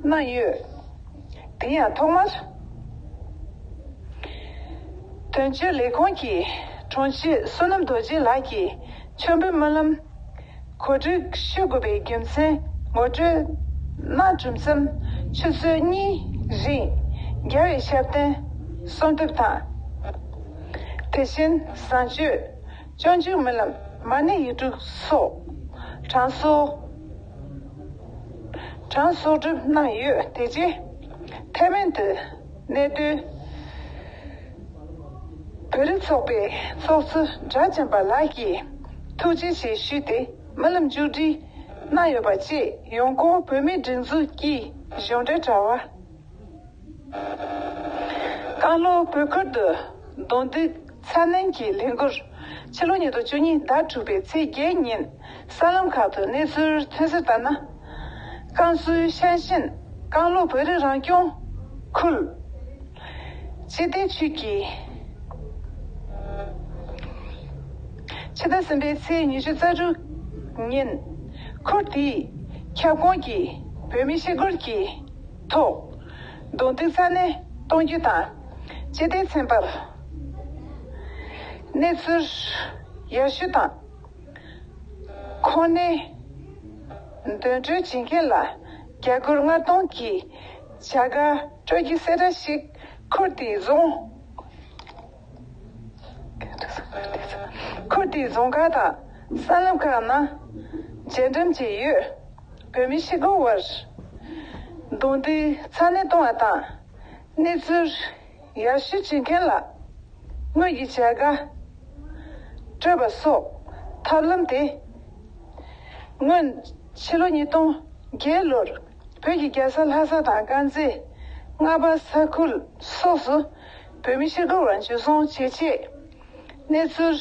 གནང་ཡོད། དེ་ཡང་ཐོག་མར། དོན་གཅོད་ལས་ཁུངས་ཀྱི་དྲུང་ཆེ་བསོད་ནམས་རྡོ་རྗེ་ལགས་ཀྱིས་མཆོད་འབུལ་སྨོན་ལམ་གོ་སྒྲིག་ཞུ་དགོས་པའི་རྒྱུ་མཚན་ངོ་སྤྲོད་གནང་གྲུབ་མཚམས། ཆུ་ཚོད་གཉིས་རིང་རྒྱལ་བའི་ཞབས་བརྟན་གསོལ་འདེབས་དང་། དེ་བཞིན་བཟང་སྤྱོད། སྤྱོད་འཇུག་སྨོན་ལམ། མ་ཎི་ཡིག་དྲུག་སོགས་གྲངས་གསོག་གྲངས་གསོག་སྒྲུབ་གནང་ཡོད། དེ་རྗེས་ཐའེ་ཝན་དུ་གནས་སྡོད་བོད་རིགས་ཚོགས་པའི་ཚོགས་གཙོ་སྒྲ་བྱམས་པ་ལགས་ཀྱིས་ཐུགས་རྗེ་ཆེ་ཞུས་ཏེ་སྨོན་ལམ་མཇུག་སྒྲིལ་གནང་ཡོད་པ་བཅས་ཡོང་ཁུངས་བོད་མིའི་སྒྲིག་འཛུགས་ཀྱི་གཞུང་འབྲེལ་དྲ་བ། རྐང་ལྷོ་བོད་ཁུལ་དུ་རྡུང་རྡེག་ཚ་ནན་གྱི་ལས་འགུལ། ཕྱི་ལོ་ཉིས་སྟོང་བཅུ་གཉིས་ཟླ་དྲུག་པའི་ཚེས་བརྒྱད་ཉིན་གསར་ལམ་ཁག་ཏུ་གནས་ཚུལ་ཐོན་གསལ་ལྟར་ན། ཀན་སུའུ་ཤན་ཤིན་རྐང་ལྷོ་བོད་རིགས་རང་སྐྱོང་ཁུལ་སྤྱི་བདེ་ཅུས་ཀྱིས་ཕྱི་ཟླ་གསུམ་པའི་ཚེས་ཉི་ཤུ་རྩ་དྲུག་ཉིན་ཁུལ་དེའི་ཁྱབ་ཁོངས་ཀྱི་བོད་མི་ཤི་རྒོལ་གྱི་ཐོག་རྡུང་རྡེག་ཚ་ནན་གཏོང་རྒྱུ་དང་། སྤྱི་བདེ་ཚན་པར་གནས་ཚུལ་ཡར་ཞུ་དང་། ཁོ་ནའི་འདོན་སྤྲོད་བྱེད་མཁན་ལ་རྒྱ་སྒོར་ལྔ་སྟོང་གི་བྱ་དགའ་སྤྲོད་རྒྱུའི་གསལ་བསྒྲགས་ཤིག་ཁུལ་དེའི་རྫོང་། ཁུལ་དེའི་རྫོང་ཁག་དང་གསར་ལམ་ཁག་ནང་རྒྱས་འགྲེམས་བྱས་ཡོད། བོད་མི་ཤི་རྒོལ་བར་རྡུང་རྡེག་ཚ་ནན་གཏོང་བ་དང་། གནས་ཚུལ་ཡར་ཞུ་བྱེད་མཁན་ལ་དངུལ་གྱི་བྱ་དགའ་སྤྲོད་པ་སོགས་ཐབས་ལམ་དེ་སྔོན་ཕྱི་ལོ་ཉིས་སྟོང་བརྒྱད་ལོར་བོད་ཀྱི་རྒྱལ་ས་ལྷ་ས་དང་དཀར་མཛེས། རྔ་པ། ས་ཁུལ་སོགས་སུ་བོད་མི་ཤི་རྒོལ་བ་འཇུ་བཟུང་བྱེད་ཆེད་གནས་ཚུལ་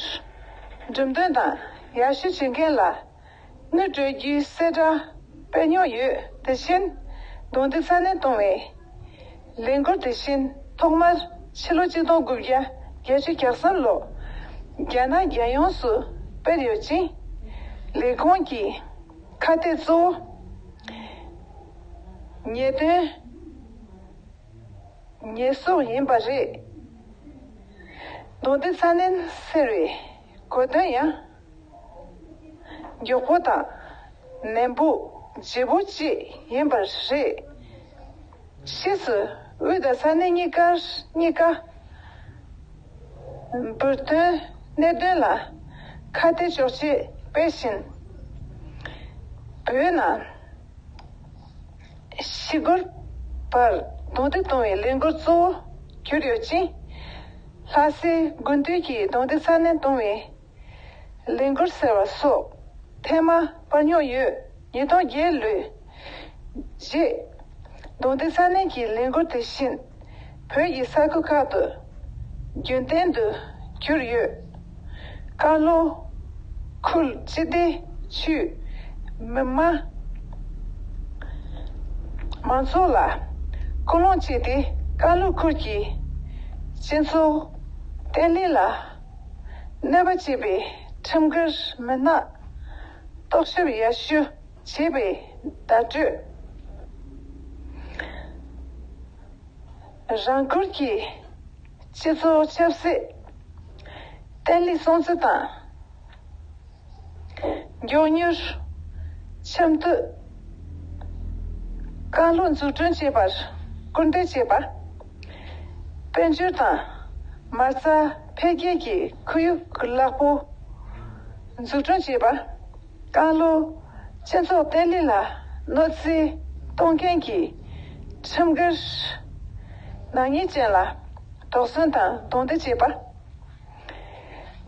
འགྲེམས་སྟོན་དང་ཡར་ཞུ་བྱེད་མཁན་ལ་དངུལ་སྤྲོད་རྒྱུའི་གསལ་བསྒྲགས་སྤེལ་མྱོང་ཡོད། དེ་བཞིན་རྡུང་རྡེག་ཚ་ནན་གཏོང་བའི་ལས་འགུལ་དེ་བཞིན་ཐོག་མར་ཕྱི་ལོ་གཅིག་སྟོང་དགུ་བརྒྱ་བརྒྱད་ཅུ་གྱ་གསུམ་ལོ་རྒྱ་ནག་རྒྱལ་ཡོངས་སུ་སྤེལ་ཡོད་ཅིང་། ལས་ཁུངས་ཀྱི་ཁ་གཏད་གཙོ་བོ་ཉེས་དོན་ཉེས་གསོག་ཡིན་པ་རེད། རྡུང་རྡེག་ཚ་ནན་ཟེར་བའི་གོ་དོན་ཡང་མགྱོགས་པོ་དང་ནན་པོ། ལྗིད་པོ་བཅས་ཡིན་པ་རེད། ཕྱིས་སུ་དབུས་དང་ས་གནས་གཉིས་ཀར་གཉིས་ཀ་འབུར་ཐོན་གནད་དོན་ལ་ཁ་གཏད་གཅོག་ཆེད་སྤེལ་བཞིན། བོད་ནང་ཤི་རྒོལ་བར་རྡུང་རྡེག་གཏོང་བའི་ལས་འགུལ་གཙོ་བོ་གྱུར་ཡོད་ཅིང་། ལྷ་སའི་དགུན་དུས་ཀྱི་རྡུང་རྡེག་ཚ་ནན་གཏོང་བའི་ལས་འགུལ་ཟེར་བ་སོགས་ཐེངས་མ་སྤར་མྱོང་ཡོད། ཉིས་སྟོང་བརྒྱད་ལོའི་རྗེས་རྡུང་རྡེག་ཚ་ནན་གྱི་ལས་འགུལ་དེ་བཞིན་བོད་ཀྱི་ས་ཁུལ་ཁག་ཏུ་རྒྱུན་ལྡན་དུ་གྱུར་ཡོད། རྐང་ལྷོ་ཁུལ་སྤྱི་བདེ་ཅུས་མི་དམངས་མང་ཚོགས་ལ་སྐུལ་སློང་བྱས་ཏེ། རྐང་ལྷོ་ཁུལ་གྱི་སྤྱི་ཚོགས་བརྟན་ལྷིང་ལ་གནོད་པ་བྱེད་པའི་ཁྲིམས་འགལ་མི་སྣ་རྟོག་ཞིབ་ཡར་ཞུ་བྱེད་པའི་བརྡ་སྤྲོད། རང་ཁུལ་གྱི་སྤྱི་ཚོགས་ཆབ་སྲིད་བརྟན་ལྷིང་སྲུང་བརྩི་དང་། མགྱོགས་མྱུར་འཆམ་མཐུན་རྐང་ལྷོ་འཛུགས་སྐྲུན་བྱེད་པར་སྐུལ་འདེད་བྱེད་པ། དཔལ་འབྱོར་དང་མ་རྩ་འཕེལ་རྒྱས་ཀྱི་ཁོར་ཡུག་ཡག་པོ་འཛུགས་སྐྲུན་བྱེད་པ། རྐང་ལྷོ་སྤྱི་ཚོགས་བརྟན་ལྷིང་ལ་ གནོད་འཚེ་གཏོང་མཁན་གྱི་ཁྲིམས་འགལ་ནག་ཉེས་ཅན་ལ་དོགས་ཟོན་དང་རྡུང་རྡེག་བྱེད་པ།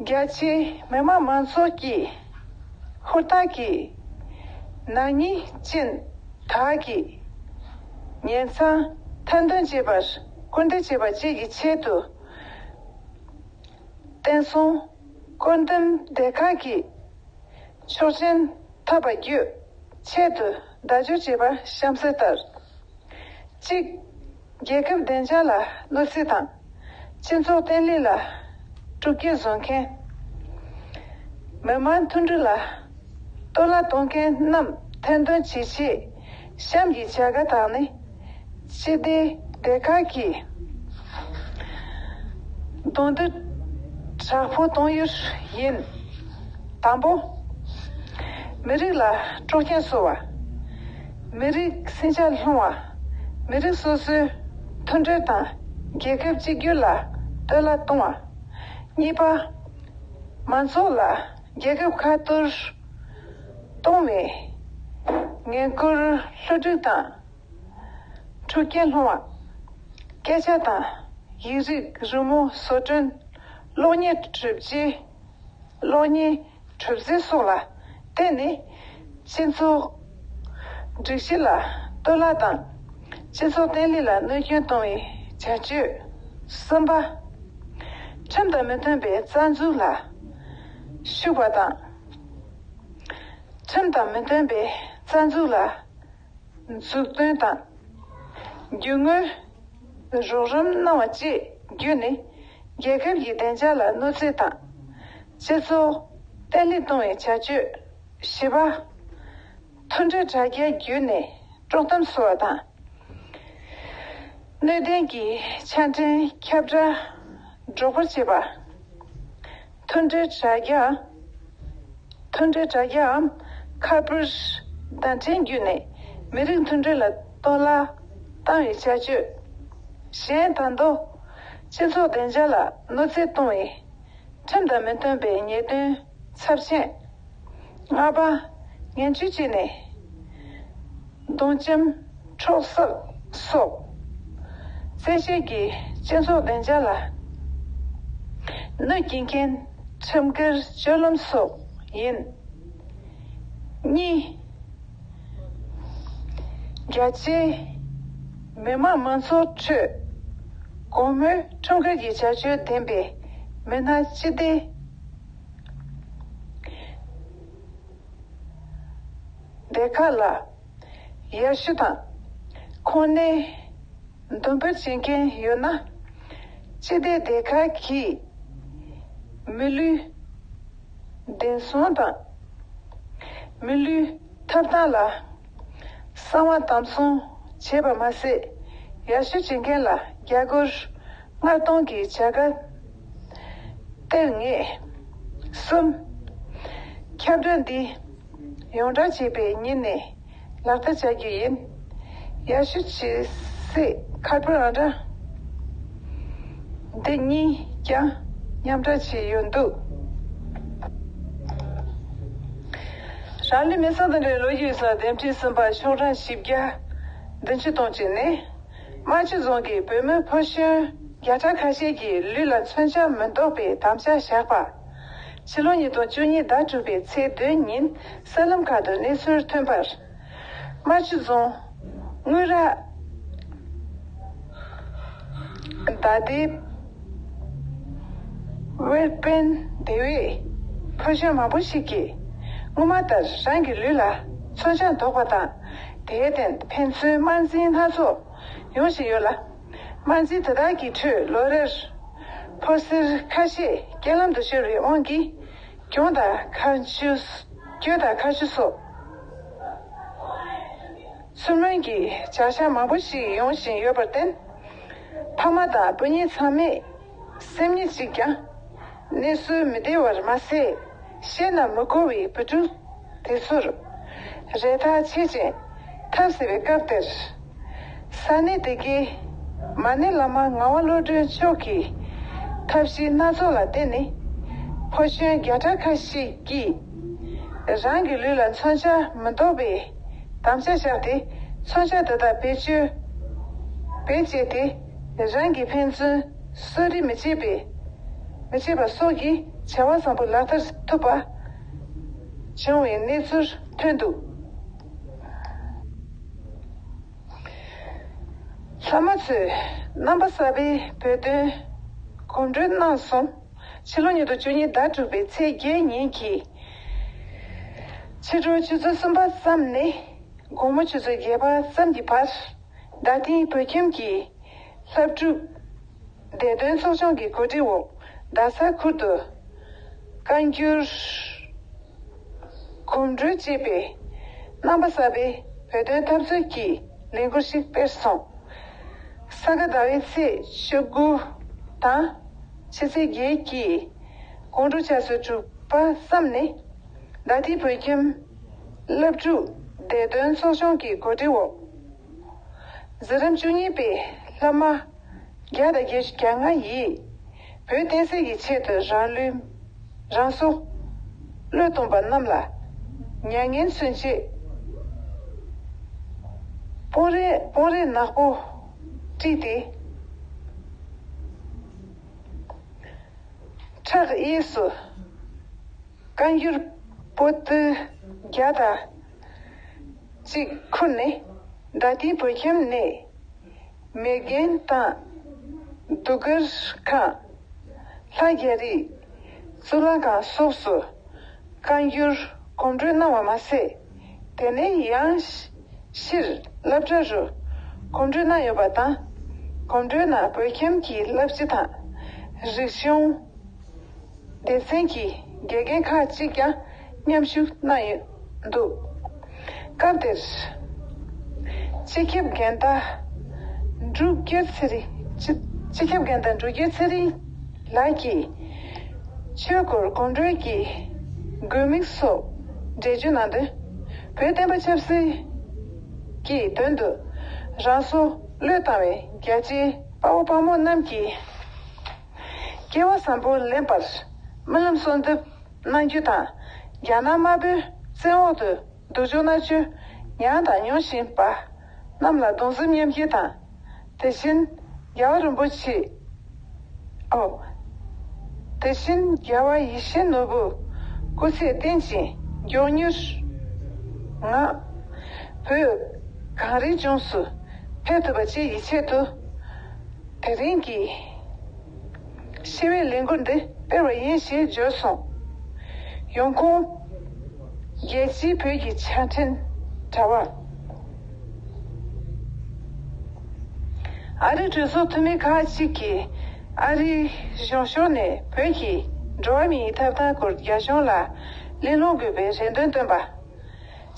རྒྱ་ཆེའི་མི་དམངས་མང་ཚོགས་ཀྱིས་ཧུར་ཐག་གིས་ནག་ཉེས་ཅན་དག་གི་ཉེས་མཚང་ཐེར་འདོན་བྱེད་པར་སྐུལ་འདེད་བྱེད་པ་བཅས་ཀྱི་ཆེད་དུ། བསྟན་སྲུང་བཀོད་འདོམས་སྡེ་ཁག་གིས་ཆོག་མཆན་ཐོབ་པ་བརྒྱུད་ཆེད་དུ་བརྡ་སྦྱོར་བྱས་པ་གཤམ་གསལ་ལྟར། གཅིག་རྒྱལ་ཁབ་བདེ་འཇགས་ལ་གནོད་འཚེ་དང་། སྤྱི་ཚོགས་བརྟན་ལྷིང་ལ་སྤྲུག་སྐྱེལ་བཟོ་མཁན། མི་དམངས་མཐུན་སྒྲིལ་ལ་གཏོར་བརླག་གཏོང་མཁན་རྣམས་ཐེར་འདོན་བྱེད་ཆེད། གཤམ་གྱི་བྱ་དགའ་དག་ནི་སྤྱི་བདེ་སྡེ་ཁག་གིས་རྡུང་རྡེག་དྲག་པོ་གཏོང་ཡུལ་ཡིན། དང་པོ། མི་རིགས་ལ་དཀྲོག་རྐྱེན་བཟོ་བ། མི་རིགས་སྲིན་བྱ་སློང་བ། མི་རིགས་སོ་སོའི་མཐུན་སྒྲིལ་དང་རྒྱལ་ཁབ་གཅིག་གྱུར་ལ་གཏོར་བརླག་གཏོང་བ། གཉིས་པ། མང་ཚོགས་ལ་རྒྱལ་ཁབ་ཁ་གཏོར་གཏོང་བའི་ངན་སྐུལ་བསླུ་སྒྲིག་དང་འཁྲུག་རྐྱེན་སློང་བ། སྐད་ཆ་དང་ཡིག་རིགས་རི་མོ་བཟོ་སྐྲུན། གློག་བརྙན་གྲུབ་ཆ། གློག་བརྙན་གྲུབ་ཚུལ་སོགས་ལ་བརྟེན་ནས་སྤྱི་ཚོགས་སྒྲིག་གཞི་ལ་གཏོར་བརླག་དང་སྤྱི་ཚོགས་བརྟན་ལྷིང་ལ་གནོད་སྐྱོན་གཏོང་བའི་བྱ་སྤྱོད། གསུམ་པ། ཁྲིམས་དང་མི་མཐུན་པའི་རྩ་འཛུགས་ལ་ཞུགས་པ་དང་། ཁྲིམས་དང་མི་མཐུན་པའི་རྩ་འཛུགས་ལ་མཛུབ་སྟོན་དང་། རྒྱུ་དངོས་རོགས་རམ་གནང་བ་བཅས་བརྒྱུད་ནས་རྒྱལ་ཁབ་ཀྱི་བདེ་འཇགས་ལ་གནོད་འཚེ་དང་། སྤྱི་ཚོགས་བརྟན་ལྷིང་གཏོང་བའི་བྱ་སྤྱོད། བཞི་པ། མཐུན་སྒྲིལ་དྲ་རྒྱ་བརྒྱུད་ནས་དཀྲོག་གཏམ་བཟོ་བ་དང་། གནད་དོན་གྱི་ཆ་འཕྲིན་ཁྱབ་བསྒྲགས་སྒྲོག་པར་བྱེད་པ། མཐུན་སྒྲིལ་དྲ་རྒྱའམ། མཐུན་སྒྲིལ་དྲ་རྒྱའམ་ཁ་པར་བརྡ་འཕྲིན་བརྒྱུད་ནས་མི་རིགས་མཐུན་སྒྲིལ་ལ་གཏོར་བརླག་བཏང་བའི་བྱ་སྤྱོད། གཞན་ད་དུང་སྤྱི་ཚོགས་བདེ་འཇགས་ལ་གནོད་འཚེ་གཏོང་བའི་ཁྲིམས་དང་མི་མཐུན་པའི་ཉེས་དོན་ཚབས་ཆེན། ལྔ་པ། ངན་ཇུས་བྱས་ནས་རྡུང་འཆམ་འཕྲོག་བསྲེག་སོགས་བཙན་ཤེད་ཀྱིས་སྤྱི་ཚོགས་བདེ་འཇགས་ལ་གནོད་སྐྱེལ་མཁན་ཁྲིམས་འགལ་སྤྱོད་ལམ་སོགས་ཡིན། གཉིས། རྒྱ་ཆེའི་མི་དམངས་མང་ཚོགས་ཁྲོད་དགོང་མོའི་ཁྲིམས་འགལ་གྱི་བྱ་སྤྱོད་ལྡན་པའི་མི་སྣ་སྤྱི་བདེ་སྡེ་ཁག་ལ་ཡར་ཞུ་དང་ཁོང་ནས་འདོན་སྤེལ་བྱེད་མཁན་ཡོད་ན། སྤྱི་བདེ་སྡེ་ཁག་གིས་མི་ལུས་བདེན་སྲུང་དང་། མི་ལུས་ཐོབ་ཐང་ལ་གསང་བ་དམ་སྲུང་བྱས་པ་མ་ཟད། ཡར་ཞུ་བྱེད་མཁན་ལ་རྒྱ་སྒོར་ལྔ་སྟོང་གི་བྱ་དགའ་སྟེར་ངེས། གསུམ། ཁྱབ་བསྒྲགས་འདི་ཡོངས་བསྒྲགས་བྱས་པའི་ཉིན་ནས་ལག་བསྟར་བྱ་རྒྱུ་ཡིན། ཡར་ཞུ་བྱེད་སའི་ཁ་པར་ཨང་གྲངས་འདི་གཉིས་ཀྱང་མཉམ་བསྒྲགས་བྱས་ཡོད་འདུག། རང་ལུས་མེ་སྲེག་དང་འབྲེལ་ལོ་རྒྱུས་སུ་འདེམས་ཁྲི་གསུམ་པ་ཤོག་གྲངས་བཞི་བརྒྱ་བདུན་ཅུ་དོན་གཅིག་ནས། རྨ་ཆུ་རྫོང་གི་བོད་མི་ཕོ་གཞོན་བརྒྱ་ཕྲག་ཁ་ཤས་ཀྱི་ལུས་ལ་མཚོན་ཆ་མི་འདོགས་པའི་དམ་བཅའ་བཞག་པ། ཕྱི་ལོ་ཉིས་སྟོང་བཅུ་གཉིས་ཟླ་དྲུག་པའི་ཚེས་བདུན་ཉིན་གསར་ལམ་ཁག་ཏུ་གནས་ཚུལ་ཐོན་པར། རྨ་ཆུ་རྫོང་དངུལ་ར་མདའ་སྡེའི་དབེན་པའི་སྡེ་བའི་ཕོ་གཞོན་མང་པོ་ཞིག་གིས་སྔོན་མ་ལྟར་རང་གི་ལུས་ལ་མཚོན་ཆ་འདོགས་པ་དང་། དེར་བརྟེན་ཕན་ཚུན་དམར་འཛིང་སྣ་ཚོགས་ཡོང་བཞིན་ཡོད་ལ། དམར་འཛིང་དེ་དག་གི་ཁྲོད་ལོ་རེར་ཕོ་གསར་ཁ་ཤས་རྐྱེན་ལམ་དུ་ཤོར་བའི་དབང་གིས་གྱོང་དང་ཁ་མཆུ། གྱོད་དང་ཁ་མཆུ་སོགས་ཚུར་སྣོན་གྱི་བྱ་གཞག་མང་པོ་ཞིག་ཡོང་བཞིན་ཡོད་པར་བརྟེན། ཕ་མ་དང་སྤུན་ཉེ་ཚང་མས་སེམས་ཉིད་གཅིག་ཀྱང་གནས་སུ་མི་བདེ་བར་མ་ཟད། བཤད་ན་མི་གོ་བའི་བུ་ཕྲུག་དེ་ཚོར་རེ་ཐག་ཆད་ཅིང་ཐབས་ཟད་པའི་སྐབས་དེར། ས་གནས་དེ་གའི་མ་ཎི་བླ་མ་ངག་དབང་བློ་གྲོས་མཆོག་གིས་ཐབས་ཤེས་སྣ་ཚོགས་ལ་བརྟེན་ནས། ཕོ་གཞོན་བརྒྱ་ཕྲག་ཁ་ཤས་ཀྱིས་རང་གི་ལུས་ལ་མཚོན་ཆ་མི་འདོགས་པའི་ དམ་བཅའ་བཞག་སྟེ། མཚོན་ཆ་དེ་དག་བེད་སྤྱོད་བེད་སྤྱད་དེ། རང་གི་ཕན་ཚུན་གསོད་རེས་མི་བྱེད་པའི་མི་བྱེད་པ་སོགས་ཀྱི་བྱ་བ་བཟང་པོ་ལག་བསྟར་ཐུབ་པ་བྱུང་བའི་གནས་ཚུལ་ཐོན་འདུག། ལྷ་མོ་ཚོས་རྣམ་པ་གསར་པའི་བོད་དོན་གོམ་བགྲོད་གནང་སོང་། ཕྱི་ལོ་ཉིས་སྟོང་བཅུ་གཉིས་ཟླ་དྲུག་པའི་ཚེས་བརྒྱད་ཉིན་གྱི་ཕྱི་དྲོ་ཆུ་ཚོད་གསུམ་པ་ཙམ་ནས་དགོང་མོ་ཆུ་ཚོད་བརྒྱད་པ་ཙམ་གྱི་བར། རྡ་སྟེང་བོད་ཁྱིམ་གྱི་ལྷ་སྒྲུབ་བདེ་དོན་ཚོགས་ཆུང་གི་གོ་སྒྲིག་འོག་རྡ་ས་ཁུལ་དུ་བཀའ་འགྱུར་གོམ་བགྲོད་ཅེས་པའི་རྣམ་པ་གསར་པའི་བོད་དོན་འཐབ་རྩོད་ཀྱི་ལས་འགུལ་ཞིག་སྤེལ་སོང་། ས་ག་ཟླ་བའི་ཚེས་བཅུ་དགུ་དང་ཕྱི་ཚེས་བརྒྱད་ཀྱི་དགོང་དྲོ་ཆུ་ཚོད་དྲུག་པ་ཙམ་ནས་རྡ་སྟེང་བོད་ཁྱིམ་བླ་སྒྲུབ་བདེ་དོན་ཚོགས་ཆུང་གི་གོ་སྒྲིག་འོག་འཛིན་རིམ་བཅུ་གཉིས་པའི་ལྷ་མོ་བརྒྱ་དང་བརྒྱད་ཅུ་གྱ་ལྔ་ཡིས་བོད་བསྟན་སྲིད་ཀྱི་ཆེད་དུ་རང་ལུས་རང་སྲོག་བློས་གཏོང་པ་རྣམས་ལ་མྱ་ངན་མཚོན་ཆེད་སྤོང་རས་སྤོང་རས་ནག་པོ་དཀྲིས་ཏེ། ཕྲག་གཡས་སུ་བཀའ་འགྱུར་པོ་ཏི་བརྒྱ་དང་གཅིག་ཁུར་ནས་རྡ་སྟེང་བོད་ཁྱིམ་ནས་མེར་རྒན་དང་གདུགས་དཀར་ཁང་། ལྷ་རྒྱལ་རིགས་གཙུག་ལག་ཁང་སོགས་སུ་བཀའ་འགྱུར་གོམ་བགྲོད་གནང་བ་མ་ཟད། དེ་ནས་ཡང་ཕྱིར་སློབ་གྲྭ་རུ་གོམ་བགྲོད་གནང་ཡོད་པ་དང་། གོམ་བགྲོད་ནང་བོད་ཁྱིམ་གྱི་བསླབ་སྤྱི་དང་རིག་གཞུང་སྡེ་ཚན་གྱི་དགེ་རྒན་ཁག་ཅིག་ཀྱང་མཉམ་ཞུགས་གནང་ཡོད་འདུག། སྐབས་དེར་སྤྱི་ཁྱབ་འགན་བདག་འབྲུག་རྒྱལ་ཚེ་རིང་། སྤྱི་སྤྱི་ཁྱབ་འགན་བདག་འབྲུག་རྒྱལ་ཚེ་རིང་ལགས་ཀྱིས་ཆོས་སྐོར་གོམ་བགྲོད་ཀྱི་དགོས་དམིགས་སོགས་འགྲེལ་བརྗོད་གནང་དོན། བོད་བསྟན་པ་ཆབ་སྲིད་ཀྱི་དོན་དུ་རང་སྲོག་བློས་བཏང་བའི་རྒྱལ་གཅེས་དཔའ་བོ་དཔའ་མོ་རྣམས་ཀྱི་སྐལ་བ་བཟང་པོ་ལེན་པར་སྨོན་ལམ་གསོལ་འདེབས་གནང་རྒྱུ་དང་། རྒྱ་ནག་དམར་པོའི་བཙན་འོག་ཏུ་སྡུག་སྦྱོང་མནར་གཅོད་མྱངས་དང་མྱོང་བཞིན་པ་རྣམས་ལ་གདུང་སེམས་མཉམ་སྐྱེད་དང་། དེ་བཞིན་རྒྱལ་བ་རིན་པོ་ཆེ། ཨོ། དེ་བཞིན་རྒྱལ་བ་ཡིད་བཞིན་ནོར་བུ་སྐུ་ཚེ་བརྟན་ཅིང་མགྱོགས་མྱུར་ངང་བོད་གངས་རིའི་ལྗོངས་སུ་ཕེབས་ཐུབ་པ་བཅས་ཀྱི་ཆེད་དུ། དེ་རིང་གི་ཞི་བའི་ལས་འགུལ་འདི་སྤེལ་བ་ཡིན་ཞེས་བརྗོད་སོང་། ཡོང་ཁུངས། རྒྱལ་སྤྱིའི་བོད་ཀྱི་ཕྱག་འཕྲིན་དྲ་བ། ཨ་རིའི་གྲོས་ཚོགས་འཐུས་མི་ཁག་ཅིག་གིས་ཨ་རིའི་གཞུང་ཕྱོགས་ནས་བོད་ཀྱི་འགྲོ་བ་མིའི་ཐོབ་ཐང་སྐོར་རྒྱ་གཞུང་ལ་གླེང་སློང་དགོས་པའི་རེ་འདུན་བཏོན་པ།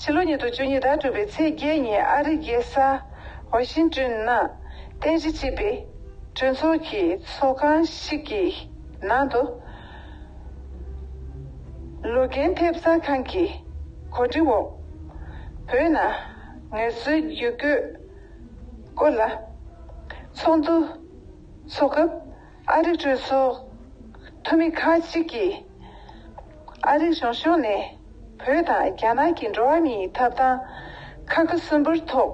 ཕྱི་ལོ་ཉིས་སྟོང་བཅུ་གཉིས་ཟླ་དྲུག་པའི་ཚེས་བརྒྱད་ཉིན་ཨ་རིའི་རྒྱལ་ས་ཝ་ཤིང་ཏོན་ནང་རྟེན་གཞི་བྱས་པའི་གྲོས་ཚོགས་ཀྱི་ཚོགས་ཁང་ཞིག་གི་ནང་དུ། ལོ་རྒན་ཐེབས་རྩ་ཁང་གི་གོ་སྒྲིག་འོག་བོད་ནང་ངལ་རྩོལ་བསྒྱུར་བཀོད་སྐོར་ལ་ཚོགས་འདུ་འཚོགས་སྐབས། ཨ་རིའི་གྲོས་ཚོགས་འཐུས་མི་ཁག་ཅིག་གིས་ཨ་རིའི་གཞུང་ཕྱོགས་ནས་བོད་དང་རྒྱ་ནག་གི་འགྲོ་བ་མིའི་ཐོབ་ཐང་ཁ་ཁུ་སིམ་པོའི་ཐོག་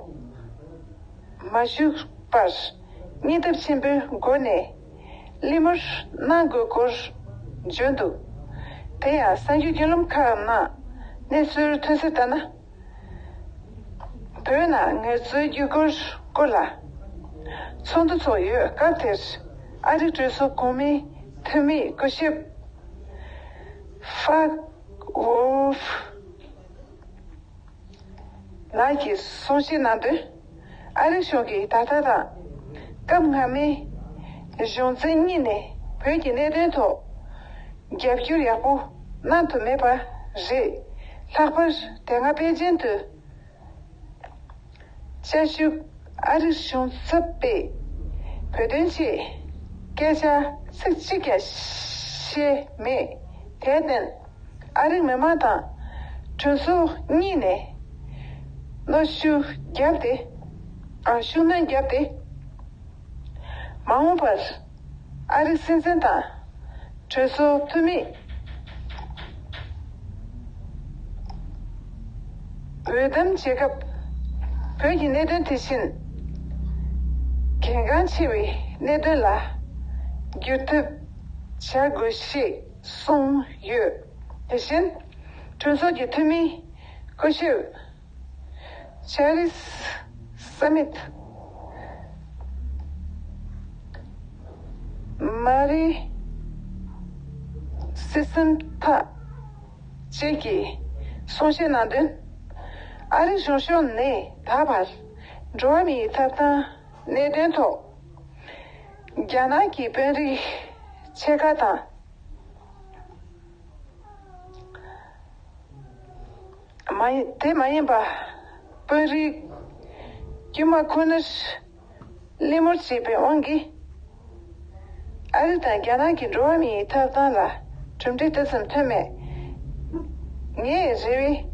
མ་ཞུགས་པར་སྙིང་སྟོབས་ཆེན་པོའི་སྒོ་ནས་གླེང་མོལ་གནང་དགོས་སྐོར་བརྗོད་འདུག། དེ་ཡང་གསར་འགྱུར་བརྒྱུད་ལམ་ཁག་ནང་གནས་ཚུལ་ཐོན་གསལ་ལྟར་ན། བོད་ནང་ངལ་རྩོལ་བསྒྱུར་བཀོད་སྐོར་ལ་ཚོགས་འདུ་ཚོགས་ཡོད། སྐབས་དེར་ཨ་རིའི་གྲོས་ཚོགས་གོང་མའི་འཐུས་མི་སྐུ་ཞབས་ཧྥ་ཝོལ་ཧྥ་ལགས་ཀྱིས་གསུང་བཤད་གནང་དོན། ཨ་རིའི་གཞུང་གིས་ད་ལྟ་དང་སྐབས་སྔ་མའི་གཞུང་འཛིན་གཉིས་ནས་བོད་ཀྱི་གནད་དོན་ཐོག་རྒྱབ་སྐྱོར་ཡག་པོ་གནང་ཐུབ་མེད་པ་རེད། ལྷག་པར་དེ་སྔ་པེ་ཅིན་དུ་བཅའ་བཞུགས་ཨ་རིའི་གཞུང་ཚབ་པས་བོད་དོན་ཆེད་སྐད་ཆ་ཚིག་གཅིག་ཀྱང་བཤད་མེད། དེར་བརྟེན། ཨ་རིའི་མི་མང་དང་གྲོས་ཚོགས་གཉིས་ནས་གནོན་ཤུགས་བརྒྱབ་སྟེ། ཨ། ཤུགས་སྣོན་བརྒྱབ་སྟེ། མ་འོངས་པར་ཨ་རིའི་སྲིད་འཛིན་དང་གྲོས་ཚོགས་འཐུས་མི་འོས་འདེམས་བྱེད་སྐབས། བོད་ཀྱི་གནད་དོན་དེ་བཞིན་གལ་འགངས་ཆེ་བའི་གནད་དོན་ལ་བསྒྱུར་ཐབས་བྱ་དགོས་ཞེས་གསུངས་ཡོད། དེ་བཞིན་གྲོས་ཚོགས་ཀྱི་འཐུས་མི་སྐུ་ཞབས་ཆར་ལིས་སི་མིད། མ་རི་སི་སན་ཐ་བཅས་ཀྱིས་གསུང་བཤད་གནང་དོན། ཨ་རི་གཞུང་ཕྱོགས་ནས་ད་བར་འགྲོ་བ་མིའི་ཐོབ་ཐང་གནད་དོན་ཐོག་རྒྱ་ནག་གི་དཔོན་རིགས་ཆེ་ཁག་དང་། མ་ཡིན་དེ་མ་ཡིན་པ། དཔོན་རིགས་དཀྱུས་མ་ཁོ་ནར་གླེང་མོལ་བྱས་པའི་དབང་གིས། ཨ་རི་དང་རྒྱ་ནག་གི་འགྲོ་བ་མིའི་ཐོབ་ཐང་ལ་གྲུབ་འབྲས་དེ་ཙམ་ཐོན་མེད། ངས་རེ་བའི་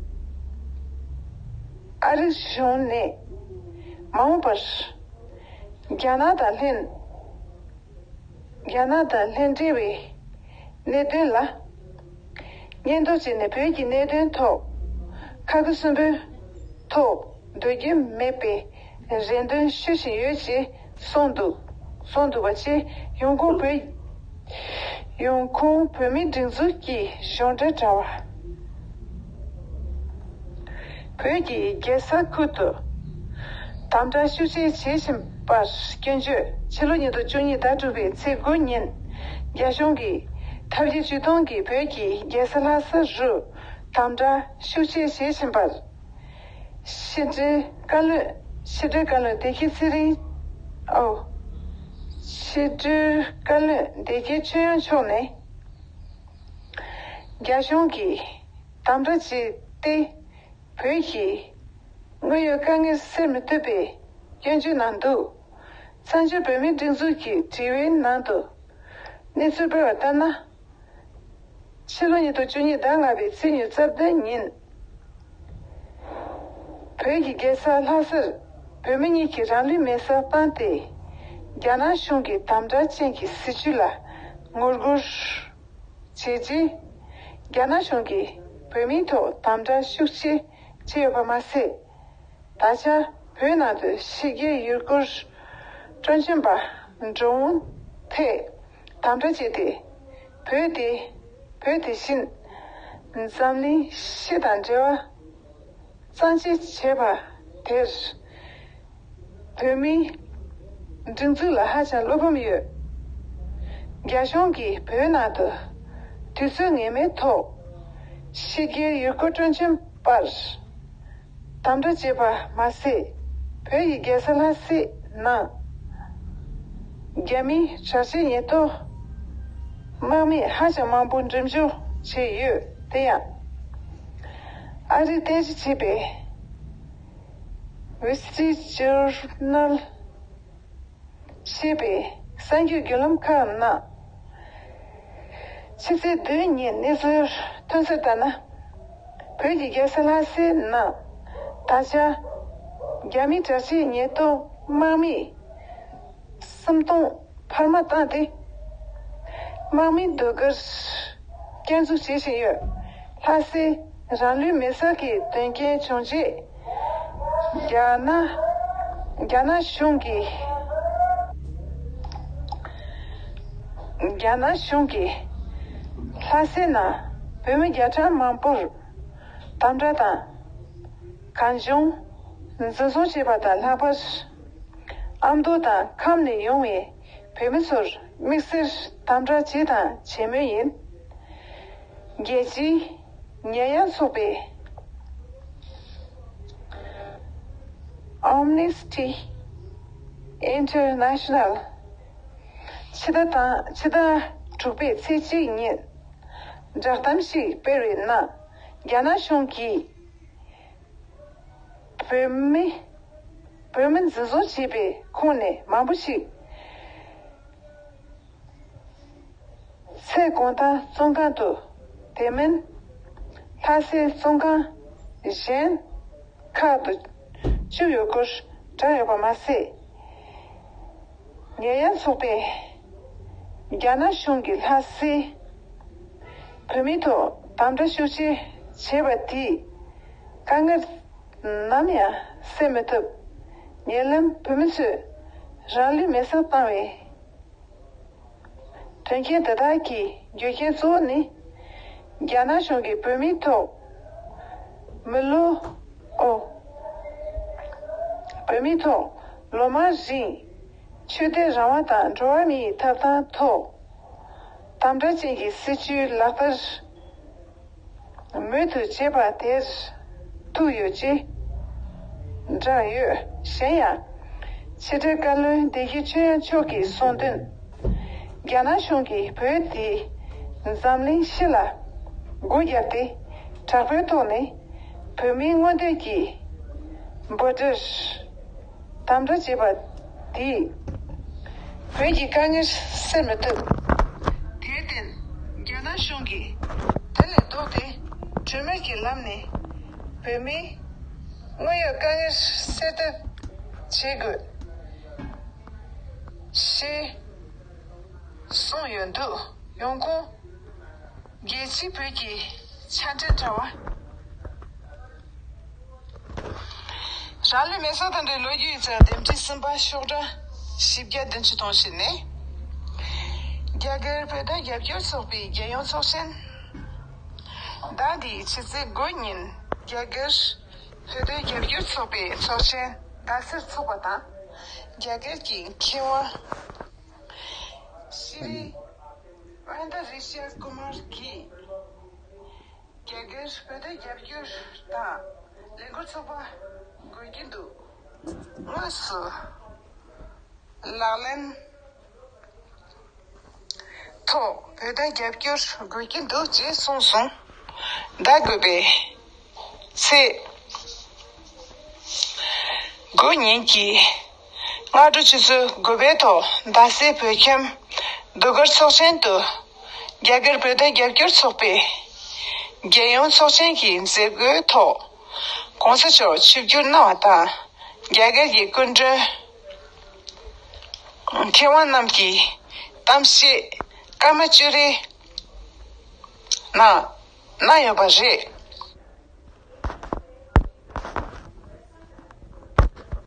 ཨ་རི་གཞུང་ནས་མ་འོངས་པར་རྒྱ་ནག་དང་ལྷན། རྒྱ་ནག་དང་ལྷན་འབྲེལ་བའི་གནད་དོན་ལ་སྙན་ཐོ་བྱས་ནས་བོད་ཀྱི་གནད་དོན་ཐོག་ཁ་སྐུད་གསོན་པོའི་ཐོག་སྡོད་རྒྱུ་མེད་པའི་རེ་འདུན་ཞུ་བཞིན་ཡོད་ཅེས་གསུངས་འདུག་གསུངས་འདུག་པ་བཅས་ཡོང་ཁུངས་བོད་ཡོང་ཁུངས་བོད་མིའི་སྒྲིག་འཛུགས་ཀྱི་གཞུང་འབྲེལ་དྲ་བ། བོད་ཀྱི་རྒྱལ་ས་ཁུལ་དུ་དམ་དྲག་ཤུགས་ཆེ་བྱེད་བཞིན་པར་སྐྱོན་བརྗོད། ཕྱི་ལོ་ཉིས་སྟོང་བཅུ་གཉིས་ཟླ་དྲུག་པའི་ཚེས་དགུ་ཉིན། རྒྱ་གཞུང་གིས་ཐབས་བརྒྱ་ཇུས་སྟོང་གིས་བོད་ཀྱི་རྒྱལ་ས་ལྷ་ས་རུ་དམ་དྲག་ཤུགས་ཆེ་བྱེད་བཞིན་པར། ཕྱི་དྲིལ་བཀའ་བློན། ཕྱི་དྲིལ་བཀའ་བློན་བདེ་སྐྱིད་ཚེ་རིང་། ཨོ། ཕྱི་དྲིལ་བཀའ་བློན་བདེ་སྐྱིད་ཆོས་དབྱངས་མཆོག་ནས། རྒྱ་གཞུང་གིས་དམ་དྲག་བྱས་ཏེ། བོད་ཀྱི་དངོས་ཡོད་དཀའ་ངལ་སེལ་མི་ཐུབ་པའི་སྐྱོན་བརྗོད་གནང་འདུག་བཙན་བྱོལ་བོད་མིའི་སྒྲིག་འཛུགས་ཀྱི་དྲི་བའི་ནང་དུ་གནས་ཚུལ་སྤེལ་བ་ལྟར་ན། ཕྱི་ལོ་ཉིས་སྟོང་བཅུ་གཉིས་ཟླ་ལྔ་པའི་ཚེས་ཉི་ཤུ་རྩ་བདུན་ཉིན། བོད་ཀྱི་རྒྱལ་ས་ལྷ་སར་བོད་མི་གཉིས་ཀྱིས་རང་ལུས་མེར་སྲེག་བཏང་སྟེ། རྒྱ་ནག་གཞུང་གིས་དམ་དྲག་ཅན་གྱི་སྲིད་བྱུས་ལ་ངོ་རྒོལ་བྱས་རྗེས། རྒྱ་ནག་གཞུང་གིས་བོད་མིའི་ཐོག་དམ་དྲག་ཤུགས་ཆེ་བྱས་ཡོད་པ་མ་ཟད། ད་ཆ་བོད་ནང་དུ་ཕྱི་རྒྱལ་ཡུལ་སྐོར་སྤྲོ་འཆམ་པ་འགྲོ་འོང་ཐད་དམ་དྲག་བྱས་ཏེ། བོད་དེ་བོད་དེ་བཞིན་འཛམ་གླིང་སྤྱི་དང་འབྲེལ་བ་གཙང་བཅད་བྱས་པ་དེར། བོད་མིའི་སྒྲིག་འཛུགས་ལ་ཧ་ཅང་བློ་ཕམ་ཡོད། རྒྱ་གཞུང་གིས་བོད་ནང་དུ་དུས་ཚོད་ངེས་མེད་ཐོག་ཕྱི་རྒྱལ་ཡུལ་སྐོར་སྤྲོ་འཆམ་པར་དམ་དྲག་བྱས་པ་མ་ཟད། བོད་ཀྱི་རྒྱལ་ས་ལྷ་སའི་ནང་རྒྱ་མིའི་དྲག་ཆས་ཉེན་རྟོག་དམག་མི་ཧ་ཅང་མང་པོ་འགྲེམས་འཇོག་བྱས་ཡོད། དེ་ཡང་ཨ་རིས་རྟེན་གཞི་བྱས་པའི་Wall Street Journal ཞེས་པའི་གསར་འགྱུར་བརྒྱུད་ལམ་ཁག་ནང་། ཕྱི་ཚེས་བདུན་ཉིན་གནས་ཚུལ་ཐོན་གསལ་ལྟར་ན། བོད་ཀྱི་རྒྱལ་ས་ལྷ་སའི་ནང་ད་ཆ་རྒྱ་མིའི་དྲག་ཆས་ཉེན་རྟོག་དམག་མིས་སུམ་སྟོང་འཕར་མ་བཏང་སྟེ། དམག་མིའི་ཟློས་གར་བསྐྱར་འཛུགས་བྱེད་བཞིན་ཡོད། ལྷ་སའི་རང་ལུས་མེ་སྲེག་གི་དོན་རྐྱེན་བྱུང་རྗེས། རྒྱ་ནག་རྒྱ་ནག་གཞུང་གིས། རྒྱ་ནག་གཞུང་གིས་ལྷ་སའི་ནང་བོད་མི་བརྒྱ་ཕྲག་མང་པོར་དམ་དྲག་དང་། གང་བྱུང་འཛིན་བཟུང་བྱས་པ་དང་། ལྷག་པར་ཨ་མདོ་དང་ཁམས་ནས་ཡོང་བའི་བོད་མི་ཚོར་དམིགས་བསལ་དམ་དྲག་བྱས་དང་བྱེད་མུས་ཡིན། རྒྱལ་སྤྱིའི་ཉེས་ཡངས་ཚོགས་པའི་Amnesty International ཕྱི་ཟླ་དང་ཕྱི་ཟླ་དྲུག་པའི་ཚེས་གཅིག་ཉིན་བསྒྲགས་གཏམ་ཞིག་སྤེལ་བའི་ནང་། རྒྱ་ནག་གཞུང་གིས་བོད་མི། བོད་མི་འཛིན་བཟུང་བྱས་པའི་ཁོངས་ནས་མང་པོ་ཞིག་ཚེ་དགོང་དག་བཙོན་ཁང་དུ། དེ་མིན་ལྷ་སའི་བཙོན་ཁང་གཞན་ཁག་ཏུ་བཅུག་ཡོད་སྐོར་བསྒྲགས་ཡོད་པ་མ་ཟད། ཉེས་ཡངས་ཚོགས་པས་རྒྱ་ནག་གཞུང་གིས་ལྷ་སའི་བོད་མིའི་ཐོག་དམ་དྲག་ཤུགས་ཆེ་བྱས་པ་དེས་དཀའ་ངལ། ནམ་ཡང་སེལ་མི་ཐུབ། ཉེ་ལམ་བོད་མི་ཚོས་རང་ལུས་མེར་སྲེག་བཏང་བའི་དོན་རྐྱེན་དེ་དག་གི་རྒྱུ་རྐྱེན་གཙོ་བོ་ནི། རྒྱ་ནག་གཞུང་གིས་བོད་མིའི་ཐོག་མི་ལོ། ཨོ། བོད་མིའི་ཐོག་ལོ་མང་རིང་ཆོས་དད་རང་དབང་དང་འགྲོ་བ་མིའི་ཐོབ་ཐང་ཐོག་དམ་དྲག་ཅན་གྱི་སྲིད་བྱུས་ལག་བསྟར་མུ་མཐུད་བྱེད་པ་དེར་ཐུག་ཡོད་ཅེས་བསྒྲགས་ཡོད། གཞན་ཡང་། ཕྱི་དྲིལ་བཀའ་བློན་བདེ་སྐྱིད་ཆོས་དབྱངས་མཆོག་གིས་གསུངས་དོན། རྒྱ་ནག་གཞུང་གིས་བོད་དེ་འཛམ་གླིང་སྤྱི་ལ་སྒོ་བརྒྱབ་སྟེ། དྲག་པོའི་ཐོག་ནས་བོད་མིའི་མངོན་འདོད་ཀྱི་འབོད་སྒྲར་དམ་དྲག་བྱས་པ་དེས། བོད་ཀྱི་དཀའ་ངལ་སེལ་མི་ཐུབ། དེར་བརྟེན། རྒྱ་ནག་གཞུང་གིས་དེ་ལས་ལྡོག་སྟེ། གྲོས་མོལ་གྱི་ལམ་ནས་བོད་མིའི་དངོས་ཡོད་དཀའ་ངལ་སེལ་ཐབས་བྱེད་དགོས། ཞེས་གསུངས་ཡོད་འདུག་ཡོང་ཁུངས། རྒྱལ་སྤྱིའི་བོད་ཀྱི་ཆ་འཕྲིན་དྲ་བ། རང་ལུས་མེར་སྲེག་དང་འབྲེལ་ལོ་རྒྱུས་ཡིག་ཚགས་འདེམས་སྒྲིག་གསུམ་པ་ཤོག་གྲངས་བཞི་བརྒྱ་བདུན་ཅུ་དོན་བཞི་ནས། རྒྱ་གར་བོད་དོན་རྒྱབ་སྐྱོར་ཚོགས་པའི་རྒྱལ་ཡོངས་ཚོགས་ཆེན། ཟླ་འདིའི་ཕྱི་ཚེས་དགུ་ཉིན་རྒྱ་གར་བོད་དོན་རྒྱབ་སྐྱོར་ཚོགས་པའི་ཚོགས་ཆེན་རྡ་སར་འཚོགས་པ་དང་། རྒྱ་གར་གྱི་མཁས་དབང་ཤྲི་ཝན་ད་རི་ཤ་ཀུ་མར་གྱིས། རྒྱ་གར་བོད་དོན་རྒྱབ་སྐྱོར་དང་ལས་འགུལ་ཚོགས་པ་དགོས་ཀྱི་འདུག་དངོས་སུ་ལག་ལེན་ཐོག་བོད་དོན་རྒྱབ་སྐྱོར་དགོས་ཀྱི་འདུག་ཅེས་གསུངས་སོང་། ཟླ་དགུ་པའི་ཚེས་དགུ་ཉིན་གྱི་སྔ་དྲོ་ཆུ་ཚོད་དགུ་པའི་ཐོག་རྡ་སའི་བོད་ཁྱིམ་ཟློས་གར་ཚོགས་ཆེན་དུ། རྒྱ་གར་བོད་དོན་རྒྱབ་སྐྱོར་ཚོགས་པའི་རྒྱལ་ཡོངས་ཚོགས་ཆེན་གྱི་མཛད་སྒོའི་ཐོག་གོང་ས་མཆོག་ཆིབས་བསྒྱུར་གནང་བ་དང་། རྒྱ་གར་གྱི་སྐུ་མགྲོན་མཁས་དབང་རྣམས་ཀྱིས་གཏམ་བཤད་སྐར་མ་བཅུ་རེ་གནང་གནང་ཡོད་པ་རེད།